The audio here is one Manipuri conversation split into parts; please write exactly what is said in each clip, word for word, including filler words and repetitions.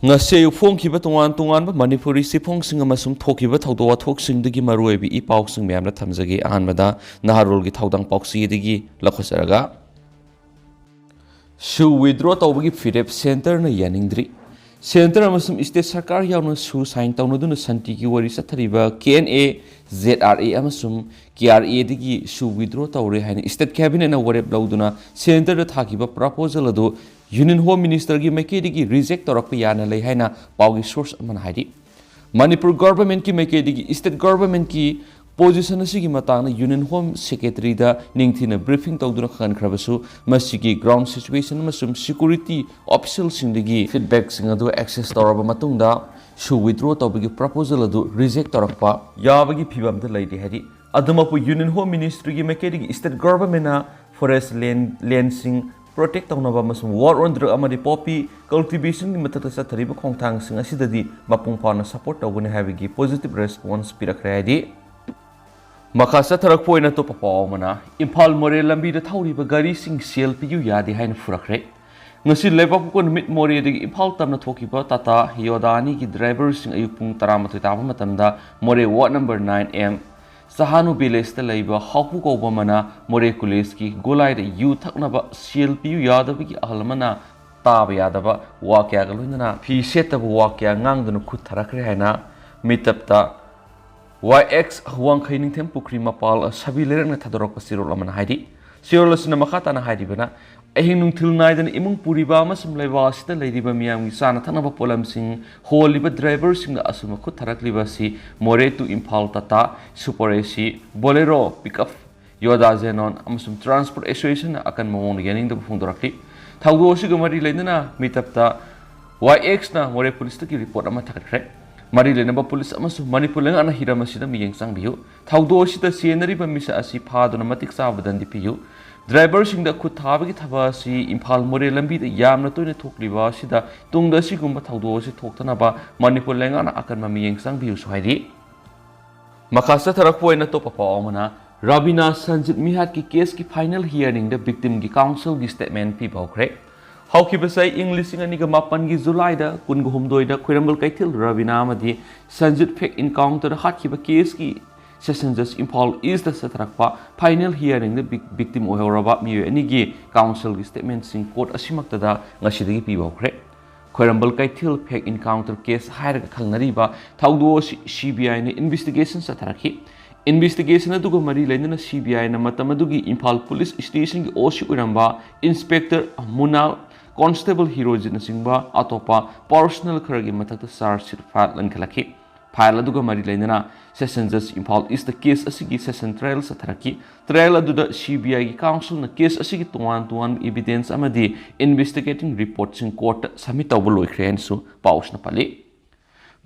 ꯉꯁꯤ ꯑꯌꯨꯛ ꯐꯣꯡꯈꯤꯕ ꯇꯣꯉꯥꯟ ꯇꯣꯉꯥꯟꯕ ꯃꯅꯤꯄꯨꯔꯤ ꯆꯦꯐꯣꯡꯁꯤꯡ ꯑꯃꯁꯨꯡ ꯊꯣꯛꯈꯤꯕ ꯊꯧꯗꯣꯛ ꯋꯥꯊꯣꯛꯁꯤꯡꯗꯒꯤ ꯃꯔꯨꯑꯣꯏꯕ ꯏ ꯄꯥꯎꯁꯤꯡ ꯃꯌꯥꯝꯅ ꯊꯝꯖꯒꯦ꯫ ꯑꯍꯥꯟꯕꯗ ꯅꯍꯥꯔꯣꯜꯒꯤ ꯊꯧꯗꯥꯡ ꯄꯥꯎꯆꯦꯗꯒꯤ ꯂꯧꯈꯠꯆꯔꯒ, ꯁꯨ withdraw ꯇꯧꯕꯒꯤ ꯐꯤꯔꯦꯞ ꯁꯦꯟꯇꯔꯅ ꯌꯥꯅꯤꯡꯗ꯭ꯔꯤ꯫ ꯁꯦꯟꯇꯔ ꯑꯃꯁꯨꯡ ꯁ꯭ꯇꯦꯠ ꯁꯔꯀꯥꯔ ꯌꯥꯎꯅ ꯁꯨ ꯁꯥꯏꯟ ꯇꯧꯅꯗꯨꯅ ꯁꯥꯟꯇꯤꯒꯤ ꯋꯥꯔꯤ ꯆꯠꯊꯔꯤꯕ K N A Z R A ꯑꯃꯁꯨꯡ ꯀꯦ ꯑꯥꯔ ꯑꯦꯗꯒꯤ ꯁꯨ withdraw ꯇꯧꯔꯦ ꯍꯥꯏꯅ ꯁ꯭ꯇꯦꯠ ꯀꯦꯕꯤꯅꯦꯠꯅ ꯋꯥꯔꯦꯞ ꯂꯧꯗꯨꯅ ꯁꯦꯟꯇꯔꯗ ꯊꯥꯈꯤꯕ ꯄ꯭ꯔꯄꯣꯖꯦꯜ ꯑꯗꯨ ꯌꯨꯅꯤꯌꯟ ꯍꯣꯝ ꯃꯤꯅꯤꯁꯇꯔꯒꯤ ꯃꯥꯏꯀꯩꯗꯒꯤ ꯔꯤꯖꯦꯛ ꯇꯧꯔꯛꯄ ꯌꯥꯅ ꯂꯩ ꯍꯥꯏꯅ ꯄꯥꯎꯒꯤ ꯁꯣꯔꯁ ꯑꯃꯅ ꯍꯥꯏꯔꯤ꯫ ꯃꯅꯤꯄꯨꯔ ꯒꯚꯔꯟꯃꯦꯟꯠꯀꯤ ꯃꯥꯏꯀꯩꯗꯒꯤ ꯁ꯭ꯇꯦꯠ ꯒꯚꯔꯟꯃꯦꯟꯠꯀꯤ ꯄꯣꯖꯤꯁꯟ ꯑꯁꯤꯒꯤ ꯃꯇꯥꯡꯗ ꯌꯨꯅꯤꯌꯟ ꯍꯣꯝ ꯁꯦꯀ꯭ꯔꯦꯇꯔꯤꯗ ꯅꯤꯡꯊꯤꯅ ꯕ꯭ꯔꯤꯐꯤꯡ ꯇꯧꯗꯨꯅ ꯈꯪꯍꯟꯈ꯭ꯔꯕꯁꯨ, ꯃꯁꯤꯒꯤ ꯒ꯭ꯔꯥꯎꯟ ꯁꯤꯆꯨꯋꯦꯁꯟ ꯑꯃꯁꯨꯡ ꯁꯦꯀ꯭ꯌꯨꯔꯤꯇꯤ ꯑꯣꯐꯤꯁꯤꯌꯦꯜꯁꯤꯡꯗꯒꯤ ꯐꯤꯗꯕꯦꯛꯁꯤꯡ ꯑꯗꯨ ꯑꯦꯛꯁꯦꯁ ꯇꯧꯔꯕ ꯃꯇꯨꯡꯗ ꯁꯨ withdraw ꯇꯧꯕꯒꯤ ꯄ꯭ꯔꯄꯣꯖꯦꯜ ꯑꯗꯨ ꯔꯤꯖꯦꯛ ꯇꯧꯔꯛꯄ ꯌꯥꯕꯒꯤ ꯐꯤꯕꯝꯗ ꯂꯩꯔꯤ ꯍꯥꯏꯔꯤ꯫ ꯑꯗꯨꯃꯛꯄꯨ ꯌꯨꯅꯤꯌꯟ ꯍꯣꯝ ꯃꯤꯅꯤꯁꯇ꯭ꯔꯤꯒꯤ ꯃꯥꯏꯀꯩꯗꯒꯤ ꯁ꯭ꯇꯦꯠ ꯒꯚꯔꯟꯃꯦꯟꯠꯅ ꯐꯣꯔꯦꯁ ꯂꯦꯟ, ꯂꯦꯟꯁꯤꯡ ꯄ꯭ꯔꯣꯇꯦꯛ ꯇꯧꯅꯕ ꯑꯃꯁꯨꯡ ꯋꯥꯔ ꯑꯣꯟ ꯗ꯭ꯔꯒ ꯑꯃꯗꯤ ꯄꯣꯄꯤ ꯀꯜꯇꯤꯚꯦꯁꯟꯒꯤ ꯃꯊꯛꯇ ꯆꯠꯊꯔꯤꯕ ꯈꯣꯡꯊꯥꯡꯁꯤꯡ ꯑꯁꯤꯗꯗꯤ ꯃꯄꯨꯡ ꯐꯥꯅ ꯁꯄꯣꯔꯠ ꯇꯧꯒꯅꯤ ꯍꯥꯏꯕꯒꯤ ꯄꯣꯖꯤꯇꯤꯚ ꯔꯦꯁꯄꯣꯟꯁ ꯄꯤꯔꯛꯈ꯭ꯔꯦ ꯍꯥꯏꯗꯤ꯫ ꯃꯈꯥ ꯆꯠꯊꯔꯛꯄ ꯑꯣꯏꯅ ꯑꯇꯣꯞꯄ ꯄꯥꯎ ꯑꯃꯅ, ꯏꯝꯐꯥꯜ ꯃꯣꯔꯦ ꯂꯝꯕꯤꯗ ꯊꯧꯔꯤꯕ ꯒꯥꯔꯤꯁꯤꯡ ꯁꯦꯜ ꯄꯤꯌꯨ ꯌꯥꯗꯦ ꯍꯥꯏꯅ ꯐꯨꯔꯛꯈ꯭ꯔꯦ꯫ ꯉꯁꯤ ꯂꯩꯕꯥꯛꯄꯣꯛꯄ ꯅꯨꯃꯤꯠ ꯃꯣꯔꯦꯗꯒꯤ ꯏꯝꯐꯥꯜ ꯇꯝꯅ ꯊꯣꯛꯈꯤꯕ ꯇꯥꯇꯥ ꯍꯤꯌꯣꯗꯥ ꯑꯅꯤꯒꯤ ꯗ꯭ꯔꯥꯏꯚꯔꯁꯤꯡ ꯑꯌꯨꯛ ꯄꯨꯡ ꯇꯔꯥꯃꯥꯊꯣꯏ ꯇꯥꯕ ꯃꯇꯝꯗ ꯃꯣꯔꯦ ꯋꯥꯔꯗ ꯅꯝꯕꯔ ꯅꯥꯏꯟ ꯑꯦꯝ ꯆꯍꯥꯅꯨ ꯚꯤꯂꯦꯖꯇ ꯂꯩꯕ ꯍꯥꯎꯄꯨ ꯀꯧꯕ ꯑꯃꯅ ꯃꯣꯔꯦ ꯀꯣꯂꯦꯖꯀꯤ ꯒꯣꯂꯥꯏꯗ ꯌꯨ ꯊꯛꯅꯕ ꯁꯦꯜ ꯄꯤꯌꯨ ꯌꯥꯗꯕꯒꯤ ꯑꯍꯜ ꯑꯃꯅ ꯇꯥꯕ ꯌꯥꯗꯕ ꯋꯥ ꯀꯌꯥꯒ ꯂꯣꯏꯅꯅ ꯐꯤ ꯁꯦꯠꯇꯕ ꯋꯥ ꯀꯌꯥ ꯉꯥꯡꯗꯨꯅ ꯈꯨꯠ ꯊꯥꯔꯛꯈ꯭ꯔꯦ ꯍꯥꯏꯅ ꯃꯤꯇꯞꯇ ꯋꯥꯏ ꯑꯦꯛꯁ ꯋꯥꯡꯈꯩ ꯅꯤꯡꯊꯦꯝ ꯄꯨꯈ꯭ꯔꯤ ꯃꯄꯥꯜ ꯁꯕꯤ ꯂꯩꯔꯛꯅ ꯊꯥꯗꯣꯔꯛꯄ ꯆꯦꯔꯣꯜ ꯑꯃꯅ ꯍꯥꯏꯔꯤ꯫ ꯆꯦꯔꯣꯜ ꯑꯁꯤꯅ ꯃꯈꯥ ꯇꯥꯅ ꯍꯥꯏꯔꯤꯕꯅ, ꯑꯍꯤꯡ ꯅꯨꯡꯊꯤꯜ ꯅꯥꯏꯗꯅ ꯏꯃꯨꯡ ꯄꯨꯔꯤꯕ ꯑꯃꯁꯨꯡ ꯂꯩꯕꯥꯛ ꯑꯁꯤꯗ ꯂꯩꯔꯤꯕ ꯃꯤꯌꯥꯝꯒꯤ ꯆꯥꯅ ꯊꯛꯅꯕ ꯄꯣꯠꯂꯝꯁꯤꯡ ꯍꯣꯜꯂꯤꯕ ꯗ꯭ꯔꯥꯏꯚꯔꯁꯤꯡꯗ ꯑꯁꯨꯝꯅ ꯈꯨꯠ ꯊꯥꯔꯛꯂꯤꯕ ꯑꯁꯤ ꯃꯣꯔꯦ to ꯏꯝꯐꯥꯜ ꯇꯥꯇꯥ ꯁꯨꯄꯔ ꯑꯦ ꯁꯤ, ꯕꯣꯂꯦꯔꯣ ꯄꯤꯛꯑꯞ, ꯌꯣꯗꯥ ꯖꯦꯅꯣꯟ ꯑꯃꯁꯨꯡ ꯇ꯭ꯔꯥꯟꯁꯄꯣꯔꯠ ꯑꯦꯁꯣꯁꯤꯌꯦꯁꯟꯅ ꯑꯀꯟꯕ ꯃꯑꯣꯡꯗ ꯌꯥꯅꯤꯡꯗꯕ ꯐꯣꯡꯗꯣꯔꯛꯂꯤ꯫ ꯊꯧꯗꯣꯛ ꯑꯁꯤꯒ ꯃꯔꯤ ꯂꯩꯅꯅ ꯃꯤꯇꯞꯇ ꯋꯥꯏ ꯑꯦꯛꯁꯅ ꯃꯣꯔꯦ ꯄꯨꯂꯤꯁꯇꯒꯤ ꯔꯤꯄꯣꯔꯠ ꯑꯃ ꯊꯥꯒꯠꯈ꯭ꯔꯦ꯫ ꯃꯔꯤ ꯂꯩꯅꯕ ꯄꯨꯂꯤꯁ ꯑꯃꯁꯨꯡ ꯃꯅꯤꯄꯨꯔ ꯂꯩꯉꯥꯛꯅ ꯍꯤꯔꯝ ꯑꯁꯤꯗ ꯃꯤꯠꯌꯦꯡ ꯆꯪꯕꯤꯌꯨ꯫ ꯊꯧꯗꯣꯛ ꯑꯁꯤꯗ ꯆꯦꯟꯅꯔꯤꯕ ꯃꯤꯁꯛ ꯑꯁꯤ ꯐꯥꯗꯨꯅ ꯃꯇꯤꯛ ꯆꯥꯕ ꯗꯟꯗꯤ ꯄꯤꯌꯨ꯫ ꯗ꯭ꯔꯥꯏꯚꯔꯁꯤꯡꯗ ꯈꯨꯠ ꯊꯥꯕꯒꯤ ꯊꯕꯛ ꯑꯁꯤ ꯏꯝꯐꯥꯜ ꯃꯣꯔꯦ ꯂꯝꯕꯤꯗ ꯌꯥꯝꯅ ꯇꯣꯏꯅ ꯊꯣꯛꯂꯤꯕ ꯑꯁꯤꯗ ꯇꯨꯡꯗ ꯑꯁꯤꯒꯨꯝꯕ ꯊꯧꯗꯣꯛ ꯑꯁꯤ ꯊꯣꯛꯇꯅꯕ ꯃꯅꯤꯄꯨꯔ ꯂꯩꯉꯥꯛꯅ ꯑꯀꯟꯕ ꯃꯤꯠꯌꯦꯡ ꯆꯪꯕꯤꯌꯨꯁꯨ ꯍꯥꯏꯔꯤ꯫ ꯃꯈꯥ ꯆꯠꯊꯔꯛꯄ ꯑꯣꯏꯅ ꯑꯇꯣꯞꯄ ꯄꯥꯎ ꯑꯃꯅ, ꯔꯥꯕꯤꯅꯥ ꯁꯟꯖꯤꯠ ꯃꯤꯍꯥꯠꯀꯤ ꯀꯦꯁꯀꯤ ꯐꯥꯏꯅꯦꯜ ꯍꯤꯌꯥꯔꯤꯡꯗ ꯚꯤꯛꯇꯤꯝꯒꯤ ꯀꯥꯎꯟꯁꯤꯜꯒꯤ ꯁ꯭ꯇꯦꯠꯃꯦꯟ ꯄꯤꯕ ꯍꯧꯈ꯭ꯔꯦ꯫ ꯍꯧꯈꯤꯕ ꯆꯍꯤ ꯏꯪ ꯂꯤꯁꯤꯡ ꯑꯅꯤꯒ ꯃꯥꯄꯟꯒꯤ ꯖꯨꯂꯥꯏꯗ ꯀꯨꯟꯒ ꯍꯨꯝꯗꯣꯏꯗ ꯈ꯭ꯋꯥꯏꯔꯝꯕꯜ ꯀꯩꯊꯦꯜ ꯔꯕꯤꯅꯥ ꯑꯃꯗꯤ ꯁꯟꯖꯤꯠ ꯐꯦꯛ ꯏꯟꯀꯥꯎꯟꯇꯔꯗ ꯍꯥꯠꯈꯤꯕ ꯀꯦꯁꯀꯤ ꯁꯦꯁꯟ ꯖꯖ ꯏꯝꯐꯥꯜ ꯏꯁꯇ ꯆꯠꯊꯔꯛꯄ ꯐꯥꯏꯅꯦꯜ ꯍꯤꯌꯥꯔꯤꯡꯗ ꯕꯤꯛ-, ꯚꯤꯛꯇꯤꯝ ꯑꯣꯏꯍꯧꯔꯕ ꯃꯤꯑꯣꯏ ꯑꯅꯤꯒꯤ ꯀꯥꯎꯟꯁꯤꯜꯒꯤ ꯁ꯭ꯇꯦꯠꯃꯦꯟꯁꯤꯡ ꯀꯣꯔꯠ ꯑꯁꯤꯃꯛꯇꯗ ꯉꯁꯤꯗꯒꯤ ꯄꯤꯕ ꯍꯧꯈ꯭ꯔꯦ꯫ ꯈ꯭ꯋꯥꯏꯔꯝꯕꯜ ꯀꯩꯊꯦꯜ ꯐꯦꯛ ꯏꯟꯀꯥꯎꯟꯇꯔ ꯀꯦꯁ ꯍꯥꯏꯔꯒ ꯈꯪꯅꯔꯤꯕ ꯊꯧꯗꯣꯛ ꯑꯁꯤ ꯁꯤ ꯕꯤ ꯑꯥꯏꯅ ꯏꯟꯚꯦꯁꯇꯤꯒꯦꯁꯟ ꯆꯠꯊꯔꯛꯈꯤ꯫ ꯏꯟꯚꯦꯁꯇꯤꯒꯦꯁꯟ ꯑꯗꯨꯒ ꯃꯔꯤ ꯂꯩꯅꯅ ꯁꯤ ꯕꯤ ꯑꯥꯏꯅ ꯃꯇꯝ ꯑꯗꯨꯒꯤ ꯏꯝꯐꯥꯜ ꯄꯨꯂꯤꯁ ꯁ꯭ꯇꯦꯁꯟꯒꯤ ꯑꯣ ꯁꯤ ꯑꯣꯏꯔꯝꯕ ꯏꯟꯁꯄꯦꯛꯇꯔ ꯃꯨꯅꯥꯜ, ꯀꯣꯟꯁꯇꯦꯕꯜ ꯍꯤꯔꯣꯖꯤꯠꯅꯆꯤꯡꯕ ꯑꯇꯣꯞꯄ ꯄꯥꯔꯁꯅꯦꯜ ꯈꯔꯒꯤ ꯃꯊꯛꯇ ꯆꯥꯔꯖ ꯁꯤꯠ ꯐꯥꯏꯜ ꯂꯟꯈꯠꯂꯛꯈꯤ꯫ ꯐꯥꯏꯜ ꯑꯗꯨꯒ ꯃꯔꯤ ꯂꯩꯅꯅ ꯁꯦꯁꯟ ꯖꯖ ꯏꯝꯐꯥꯜ ꯏꯁꯇ ꯀꯦꯁ ꯑꯁꯤꯒꯤ ꯁꯦꯁꯟ ꯇ꯭ꯔꯥꯌꯦꯜ ꯆꯠꯊꯔꯛꯈꯤ꯫ ꯇ꯭ꯔꯥꯌꯦꯜ ꯑꯗꯨꯗ ꯁꯤ ꯕꯤ ꯑꯥꯏꯒꯤ ꯀꯥꯎꯟꯁꯤꯜꯅ ꯀꯦꯁ ꯑꯁꯤꯒꯤ ꯇꯣꯉꯥꯟ ꯇꯣꯉꯥꯟꯕ ꯏꯚꯤꯗꯦꯟꯁ ꯑꯃꯗꯤ ꯏꯟꯚꯦꯁꯇꯤꯒꯦꯇꯤꯡ ꯔꯤꯄꯣꯔꯠꯁꯤꯡ ꯀꯣꯔꯠꯇ ꯁꯕꯃꯤꯠ ꯇꯧꯕ ꯂꯣꯏꯈ꯭ꯔꯦ ꯍꯥꯏꯅꯁꯨ ꯄꯥꯎꯁꯤꯅ ꯄꯜꯂꯤ꯫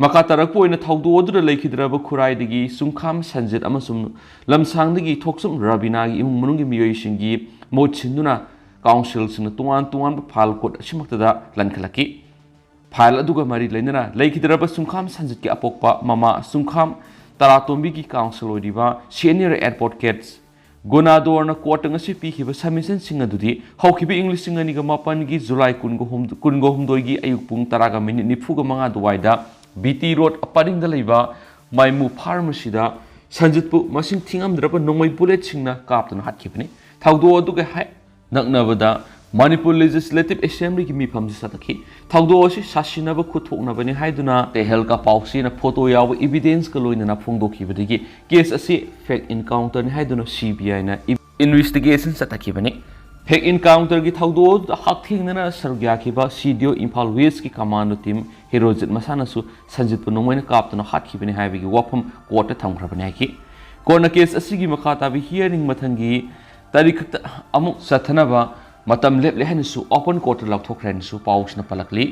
ꯃꯈꯥ ꯇꯥꯔꯛꯄ ꯑꯣꯏꯅ ꯊꯧꯗꯣꯛ ꯑꯗꯨꯗ ꯂꯩꯈꯤꯗ꯭ꯔꯕ ꯈꯨꯔꯥꯏꯗꯒꯤ ꯆꯨꯡꯈꯥꯝ ꯁꯟꯖꯤꯠ ꯑꯃꯁꯨꯡ ꯂꯝꯁꯥꯡꯗꯒꯤ ꯊꯣꯛꯆꯨꯝ ꯔꯕꯤꯅꯥꯒꯤ ꯏꯃꯨꯡ ꯃꯅꯨꯡꯒꯤ ꯃꯤꯑꯣꯏꯁꯤꯡꯒꯤ ꯃꯍꯨꯠ ꯁꯤꯟꯗꯨꯅ ꯀꯥꯎꯟꯁꯤꯜꯁꯤꯡꯅ ꯇꯣꯉꯥꯟ ꯇꯣꯉꯥꯟꯕ ꯐꯥꯏꯜ ꯀꯣꯔꯠ ꯑꯁꯤꯃꯛꯇꯗ ꯂꯟꯈꯠꯂꯛꯈꯤ꯫ ꯐꯥꯏꯜ ꯑꯗꯨꯒ ꯃꯔꯤ ꯂꯩꯅꯅ ꯂꯩꯈꯤꯗ꯭ꯔꯕ ꯆꯨꯡꯈꯥꯝ ꯁꯟꯖꯤꯠꯀꯤ ꯑꯄꯣꯛꯄ ꯃꯃꯥ ꯆꯨꯡꯈꯥꯝ ꯇꯔꯥꯇꯣꯝꯕꯤꯒꯤ ꯀꯥꯎꯟꯁꯤꯜ ꯑꯣꯏꯔꯤꯕ ꯁꯦꯅꯤꯌꯔ ꯑꯦꯗꯚꯣꯀꯦꯠꯁ ꯒꯣꯅꯥꯗꯣꯔꯅ ꯀꯣꯔꯠꯇ ꯉꯁꯤ ꯄꯤꯈꯤꯕ ꯁꯕꯃꯤꯁꯟꯁꯤꯡ ꯑꯗꯨꯗꯤ ꯍꯧꯈꯤꯕ ꯏꯪ ꯂꯤꯁꯤꯡ ꯑꯅꯤꯒ ꯃꯥꯄꯟꯒꯤ ꯖꯨꯂꯥꯏ ꯀꯨꯟꯒ ꯍꯨꯝ-, ꯀꯨꯟꯒ ꯍꯨꯝꯗꯣꯏꯒꯤ ꯑꯌꯨꯛ ꯄꯨꯡ ꯇꯔꯥꯒ ꯃꯤꯅꯤꯠ ꯅꯤꯐꯨꯒ ꯃꯉꯥ ꯑꯗꯨꯋꯥꯏꯗ ꯕꯤ ꯇꯤ ꯔꯣꯗ ꯄꯔꯤꯡꯗ ꯂꯩꯕ ꯃꯥꯏꯃꯨ ꯐꯥꯔꯃꯥꯁꯤꯗ ꯁꯟꯖꯤꯠꯄꯨ ꯃꯁꯤꯡ ꯊꯤꯉꯝꯗ꯭ꯔꯕ ꯅꯣꯡꯃꯩ ꯕꯨꯂꯦꯠꯁꯤꯡꯅ ꯀꯥꯞꯇꯨꯅ ꯍꯥꯠꯈꯤꯕꯅꯤ꯫ ꯊꯧꯗꯣꯛ ꯑꯗꯨꯒ ꯍꯥꯏ-, ꯅꯛꯅꯕꯗ ꯃꯅꯤꯄꯨꯔ ꯂꯦꯖꯤꯁꯂꯦꯇꯤꯚ ꯑꯦꯁꯦꯝꯕ꯭ꯂꯤꯒꯤ ꯃꯤꯐꯝꯁꯨ ꯆꯠꯊꯈꯤ꯫ ꯊꯧꯗꯣꯛ ꯑꯁꯤ ꯁꯥꯁꯤꯟꯅꯕ ꯈꯨꯠꯊꯣꯛꯅꯕꯅꯤ ꯍꯥꯏꯗꯨꯅ ꯇꯦꯍꯦꯜꯀꯥ ꯄꯥꯎꯆꯦꯅ ꯐꯣꯇꯣ ꯌꯥꯎꯕ ꯏꯚꯤꯗꯦꯟꯁꯀ ꯂꯣꯏꯅꯅ ꯐꯣꯡꯗꯣꯛꯈꯤꯕꯗꯒꯤ ꯀꯦꯁ ꯑꯁꯤ ꯐꯦꯛ ꯏꯟꯀꯥꯎꯟꯇꯔꯅꯤ ꯍꯥꯏꯗꯨꯅ ꯁꯤ ꯕꯤ ꯑꯥꯏꯅ ꯏꯟꯚꯦꯁꯇꯤꯒꯦꯁꯟ ꯆꯠꯊꯈꯤꯕꯅꯤ꯫ ꯐꯦꯛ ꯏꯟꯀꯥꯎꯟꯇꯔꯒꯤ ꯊꯧꯗꯣꯛ ꯑꯗꯨꯗ ꯍꯛꯊꯦꯡꯅꯅ ꯁꯔꯨꯛ ꯌꯥꯈꯤꯕ ꯁꯤ ꯗꯤ ꯑꯣ ꯏꯝꯐꯥꯜ ꯋꯦꯁꯀꯤ ꯀꯃꯥꯟꯗꯣ ꯇꯤꯝ ꯍꯤꯔꯣꯖꯤꯠ ꯃꯁꯥꯅꯁꯨ ꯁꯟꯖꯤꯠꯄꯨ ꯅꯣꯡꯃꯩꯅ ꯀꯥꯞꯇꯨꯅ ꯍꯥꯠꯈꯤꯕꯅꯤ ꯍꯥꯏꯕꯒꯤ ꯋꯥꯐꯝ ꯀꯣꯔꯠꯇ ꯊꯝꯈ꯭ꯔꯕꯅꯤ ꯍꯥꯏꯈꯤ꯫ ꯀꯣꯔꯠꯅ ꯀꯦꯁ ꯑꯁꯤꯒꯤ ꯃꯈꯥ ꯇꯥꯕ ꯍꯤꯌꯥꯔꯤꯡ ꯃꯊꯪꯒꯤ ꯇꯥꯔꯤꯛ ꯈꯛꯇ ꯑꯃꯨꯛ ꯆꯠꯊꯅꯕ ꯃꯇꯝ ꯂꯦꯞꯂꯦ ꯍꯥꯏꯅꯁꯨ ꯑꯣꯄꯟ ꯀꯣꯔꯠꯇ ꯂꯥꯎꯊꯣꯛꯈ꯭ꯔꯦ ꯍꯥꯏꯅꯁꯨ ꯄꯥꯎꯁꯤꯅ ꯄꯜꯂꯛꯂꯤ꯫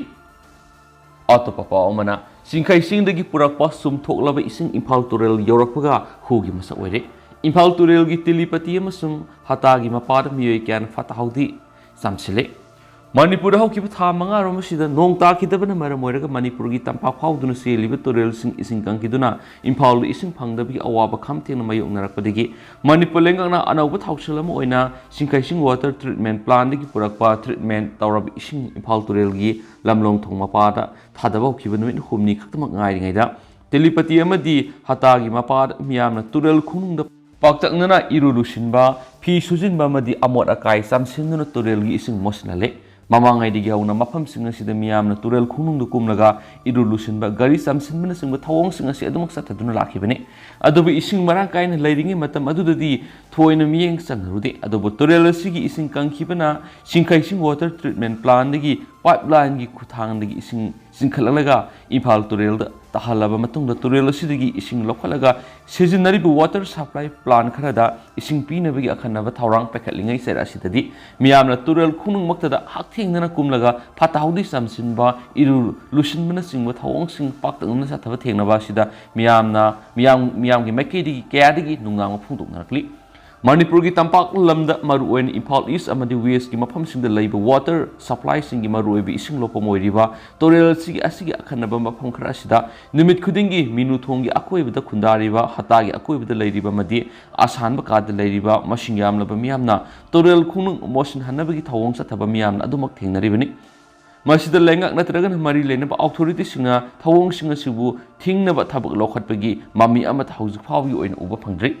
ꯑꯇꯣꯞꯄ ꯄꯥꯎ ꯑꯃꯅ, ꯆꯤꯡꯈꯩ ꯆꯤꯡꯗꯒꯤ ꯄꯨꯔꯛꯄ ꯆꯨꯝꯊꯣꯛꯂꯕ ꯏꯁꯤꯡ ꯏꯝꯐꯥꯜ ꯇꯨꯔꯦꯜ ꯌꯧꯔꯛꯄꯒ ꯍꯨꯒꯤ ꯃꯁꯛ ꯑꯣꯏꯔꯦ꯫ ꯏꯝꯐꯥꯜ ꯇꯨꯔꯦꯜꯒꯤ ꯇꯤꯂꯤꯄꯇꯤ ꯑꯃꯁꯨꯡ ꯍꯇꯥꯒꯤ ꯃꯄꯥꯗ ꯃꯤꯑꯣꯏ ꯀꯌꯥꯅ ꯐꯠꯇ ꯍꯥꯎꯗꯤ ꯆꯝꯁꯤꯜꯂꯦ꯫ ꯃꯅꯤꯄꯨꯔꯗ ꯍꯧꯈꯤꯕ ꯊꯥ ꯃꯉꯥꯔꯣꯝ ꯑꯁꯤꯗ ꯅꯣꯡ ꯇꯥꯈꯤꯗꯕꯅ ꯃꯔꯝ ꯑꯣꯏꯔꯒ ꯃꯅꯤꯄꯨꯔꯒꯤ ꯇꯝꯄꯥꯛ ꯐꯥꯎꯗꯨꯅ ꯆꯦꯜꯂꯤꯕ ꯇꯨꯔꯦꯜꯁꯤꯡ ꯏꯁꯤꯡ ꯀꯪꯈꯤꯗꯨꯅ ꯏꯝꯐꯥꯜꯗ ꯏꯁꯤꯡ ꯐꯪꯗꯕꯒꯤ ꯑꯋꯥꯕ ꯈꯝ ꯊꯦꯡꯅ ꯃꯥꯌꯣꯛꯅꯔꯛꯄꯗꯒꯤ ꯃꯅꯤꯄꯨꯔ ꯂꯩꯉꯥꯛꯅ ꯑꯅꯧꯕ ꯊꯧꯁꯤꯜ ꯑꯃ ꯑꯣꯏꯅ ꯁꯤꯡꯈꯩꯁꯤꯡ ꯋꯥꯇꯔ ꯇ꯭ꯔꯤꯠꯃꯦꯟ ꯄ꯭ꯂꯥꯟꯗꯒꯤ ꯄꯨꯔꯛꯄ ꯇ꯭ꯔꯤꯠꯃꯦꯟ ꯇꯧꯔꯕ ꯏꯁꯤꯡ ꯏꯝꯐꯥꯜ ꯇꯨꯔꯦꯜꯒꯤ ꯂꯝꯂꯣꯡ ꯊꯣꯡ ꯃꯄꯥꯗ ꯊꯥꯗꯕ ꯍꯧꯈꯤꯕ ꯅꯨꯃꯤꯠ ꯍꯨꯝꯅꯤ ꯈꯛꯇꯃꯛ ꯉꯥꯏꯔꯤꯉꯩꯗ ꯇꯦꯂꯤꯄꯇꯤ ꯑꯃꯗꯤ ꯍꯇꯥꯒꯤ ꯃꯄꯥꯗ ꯃꯤꯌꯥꯝꯅ ꯇꯨꯔꯦꯜ ꯈꯣꯡꯅꯨꯡꯗ ꯄꯥꯛꯇꯛꯅꯅ ꯏꯔꯨ ꯂꯨꯁꯤꯟꯕ, ꯐꯤ ꯁꯨꯖꯤꯟꯕ ꯑꯃꯗꯤ ꯑꯃꯣꯠ ꯑꯀꯥꯏ ꯆꯝꯁꯤꯟꯗꯨꯅ ꯇꯨꯔꯦꯜꯒꯤ ꯏꯁꯤꯡ ꯃꯣꯠꯁꯤꯜꯍꯜꯂꯦ꯫ ꯃꯃꯥꯡꯉꯩꯗꯒꯤ ꯍꯧꯅ ꯃꯐꯝꯁꯤꯡ ꯑꯁꯤꯗ ꯃꯤꯌꯥꯝꯅ ꯇꯨꯔꯦꯜ ꯈꯣꯡꯅꯨꯡꯗ ꯀꯨꯝꯂꯒ ꯏꯔꯨ ꯂꯨꯁꯤꯟꯕ, ꯒꯥꯔꯤ ꯆꯝꯁꯤꯟꯕꯅꯆꯤꯡꯕ ꯊꯧꯑꯣꯡꯁꯤꯡ ꯑꯁꯤ ꯑꯗꯨꯃꯛ ꯆꯠꯊꯗꯨꯅ ꯂꯥꯛꯈꯤꯕꯅꯤ꯫ ꯑꯗꯨꯕꯨ ꯏꯁꯤꯡ ꯃꯔꯥꯡ ꯀꯥꯏꯅ ꯂꯩꯔꯤꯉꯩ ꯃꯇꯝ ꯑꯗꯨꯗꯗꯤ ꯊꯣꯏꯅ ꯃꯤꯠꯌꯦꯡ ꯆꯪꯅꯔꯨꯗꯦ꯫ ꯑꯗꯨꯕꯨ ꯇꯨꯔꯦꯜ ꯑꯁꯤꯒꯤ ꯏꯁꯤꯡ ꯀꯪꯈꯤꯕꯅ ꯁꯤꯡꯈꯩꯁꯤꯡ ꯋꯥꯇꯔ ꯇ꯭ꯔꯤꯠꯃꯦꯟ ꯄ꯭ꯂꯥꯟꯗꯒꯤ ꯄꯥꯏꯞ ꯂꯥꯏꯟꯒꯤ ꯈꯨꯠꯊꯥꯡꯗꯒꯤ ꯏꯁꯤꯡ ꯆꯤꯡꯈꯠꯂꯛꯂꯒ ꯏꯝꯐꯥꯜ ꯇꯨꯔꯦꯜꯗ ꯇꯥꯍꯜꯂꯕ ꯃꯇꯨꯡꯗ ꯇꯨꯔꯦꯜ ꯑꯁꯤꯗꯒꯤ ꯏꯁꯤꯡ ꯂꯧꯈꯠꯂꯒ ꯁꯤꯖꯤꯟꯅꯔꯤꯕ ꯋꯥꯇꯔ ꯁꯄ꯭ꯂꯥꯏ ꯄ꯭ꯂꯥꯟ ꯈꯔꯗ ꯏꯁꯤꯡ ꯄꯤꯅꯕꯒꯤ ꯑꯈꯟꯅꯕ ꯊꯧꯔꯥꯡ ꯄꯥꯏꯈꯠꯂꯤꯉꯩ ꯆꯩꯔꯥꯛ ꯑꯁꯤꯗꯗꯤ ꯃꯤꯌꯥꯝꯅ ꯇꯨꯔꯦꯜ ꯈꯣꯡꯅꯨꯡꯃꯛꯇꯗ ꯍꯛꯊꯦꯡꯅꯅ ꯀꯨꯝꯂꯒ ꯐꯠꯇ ꯍꯥꯎꯗꯤ ꯆꯝꯁꯤꯟꯕ, ꯏꯔꯨ ꯂꯨꯁꯤꯟꯕꯅꯆꯤꯡꯕ ꯊꯧꯑꯣꯡꯁꯤꯡ ꯄꯥꯛꯇꯛꯅꯅ ꯆꯠꯊꯕ ꯊꯦꯡꯅꯕ ꯑꯁꯤꯗ ꯃꯤꯌꯥꯝꯅ, ꯃꯤꯌꯥꯝ, ꯃꯤꯌꯥꯝꯒꯤ ꯃꯥꯏꯀꯩꯗꯒꯤ ꯀꯌꯥꯗꯒꯤ ꯅꯨꯡꯅꯥꯡꯕ ꯐꯣꯡꯗꯣꯛꯅꯔꯛꯂꯤ꯫ ꯃꯅꯤꯄꯨꯔꯒꯤ ꯇꯝꯄꯥꯛ ꯂꯝꯗ ꯃꯔꯨꯑꯣꯏꯅ ꯏꯝꯐꯥꯜ ꯏꯁ ꯑꯃꯗꯤ ꯋꯦꯁꯀꯤ ꯃꯐꯝꯁꯤꯡꯗ ꯂꯩꯕ ꯋꯥꯇꯔ ꯁꯄ꯭ꯂꯥꯏꯁꯤꯡꯒꯤ ꯃꯔꯨꯑꯣꯏꯕ ꯏꯁꯤꯡ ꯂꯧꯐꯝ ꯑꯣꯏꯔꯤꯕ ꯇꯨꯔꯦꯜ ꯑꯁꯤꯒꯤ, ꯑꯁꯤꯒꯤ ꯑꯈꯟꯅꯕ ꯃꯐꯝ ꯈꯔ ꯑꯁꯤꯗ ꯅꯨꯃꯤꯠ ꯈꯨꯗꯤꯡꯒꯤ ꯃꯤꯅꯨ ꯊꯣꯡꯒꯤ ꯑꯀꯣꯏꯕꯗ ꯈꯨꯟꯗꯥꯔꯤꯕ, ꯍꯇꯥꯒꯤ ꯑꯀꯣꯏꯕꯗ ꯂꯩꯔꯤꯕ ꯑꯃꯗꯤ ꯑꯁꯥꯟꯕ ꯀꯥꯗ ꯂꯩꯔꯤꯕ ꯃꯁꯤꯡ ꯌꯥꯝꯂꯕ ꯃꯤꯌꯥꯝꯅ ꯇꯨꯔꯦꯜ ꯈꯣꯡꯅꯨꯡ ꯃꯣꯠꯁꯤꯟꯍꯟꯅꯕꯒꯤ ꯊꯧꯑꯣꯡ ꯆꯠꯊꯕ ꯃꯤꯌꯥꯝꯅ ꯑꯗꯨꯃꯛ ꯊꯦꯡꯅꯔꯤꯕꯅꯤ꯫ ꯃꯁꯤꯗ ꯂꯩꯉꯥꯛ ꯅꯠꯇ꯭ꯔꯒꯅ ꯃꯔꯤ ꯂꯩꯅꯕ ꯑꯣꯊꯣꯔꯤꯇꯤꯁꯤꯡꯅ ꯊꯧꯑꯣꯡꯁꯤꯡ ꯑꯁꯤꯕꯨ ꯊꯤꯡꯅꯕ ꯊꯕꯛ ꯂꯧꯈꯠꯄꯒꯤ ꯃꯃꯤ ꯑꯃꯠꯇ ꯍꯧꯖꯤꯛ ꯐꯥꯎꯕꯒꯤ ꯑꯣꯏꯅ ꯎꯕ ꯐꯪꯗ꯭ꯔꯤ꯫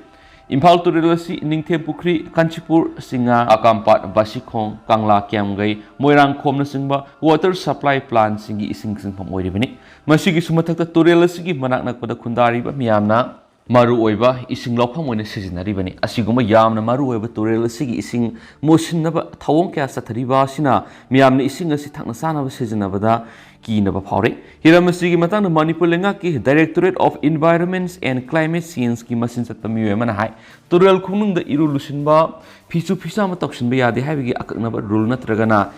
ꯏꯝꯐꯥꯜ ꯇꯨꯔꯦꯜ ꯑꯁꯤ ꯅꯤꯡꯊꯦꯝ ꯄꯨꯈ꯭ꯔꯤ, ꯀꯥꯟꯆꯤꯄꯨꯔ, ꯁꯤꯡꯉꯥ, ꯑꯀꯥꯝꯄꯥꯠ, ꯕꯥꯁꯤꯈꯣꯡ, ꯀꯪꯂꯥ ꯀꯤꯌꯥꯝꯒꯩ, ꯃꯣꯏꯔꯥꯡꯈꯣꯝꯅꯆꯤꯡꯕ ꯋꯥꯇꯔ ꯁꯄ꯭ꯂꯥꯏ ꯄ꯭ꯂꯥꯟꯁꯤꯡꯒꯤ ꯏꯁꯤꯡ ꯆꯤꯡꯐꯝ ꯑꯣꯏꯔꯤꯕꯅꯤ꯫ ꯃꯁꯤꯒꯤꯁꯨ ꯃꯊꯛꯇ ꯇꯨꯔꯦꯜ ꯑꯁꯤꯒꯤ ꯃꯅꯥꯛ ꯅꯛꯄꯗ ꯈꯨꯟꯗꯥꯔꯤꯕ ꯃꯤꯌꯥꯝꯅ ꯃꯔꯨꯑꯣꯏꯕ ꯏꯁꯤꯡ ꯂꯧꯐꯝ ꯑꯣꯏꯅ ꯁꯤꯖꯤꯟꯅꯔꯤꯕꯅꯤ꯫ ꯑꯁꯤꯒꯨꯝꯕ ꯌꯥꯝꯅ ꯃꯔꯨꯑꯣꯏꯕ ꯇꯨꯔꯦꯜ ꯑꯁꯤꯒꯤ ꯏꯁꯤꯡ ꯃꯣꯠꯁꯤꯟꯅꯕ ꯊꯧꯑꯣꯡ ꯀꯌꯥ ꯆꯠꯊꯔꯤꯕ ꯑꯁꯤꯅ ꯃꯤꯌꯥꯝꯅ ꯏꯁꯤꯡ ꯑꯁꯤ ꯊꯛꯅ ꯆꯥꯅꯕ ꯁꯤꯖꯤꯟꯅꯕꯗ ꯀꯤꯅꯕ ꯐꯥꯎꯔꯤ꯫ ꯍꯤꯔꯝ ꯑꯁꯤꯒꯤ ꯃꯇꯥꯡꯗ ꯃꯅꯤꯄꯨꯔ ꯂꯩꯉꯥꯛꯀꯤ Directorate of Environment and Climate Changeꯀꯤ ꯃꯆꯤꯟ ꯆꯠꯄ ꯃꯤꯑꯣꯏ ꯑꯃꯅ ꯍꯥꯏ, ꯇꯨꯔꯦꯜ ꯈꯣꯡꯅꯨꯡꯗ ꯏꯔꯨ ꯂꯨꯁꯤꯟꯕ, ꯐꯤꯁꯨ ꯐꯤꯁꯥꯃ ꯇꯧꯁꯤꯟꯕ ꯌꯥꯗꯦ ꯍꯥꯏꯕꯒꯤ ꯑꯀꯛꯅꯕ ꯔꯨꯜ ꯅꯠꯇ꯭ꯔꯒꯅ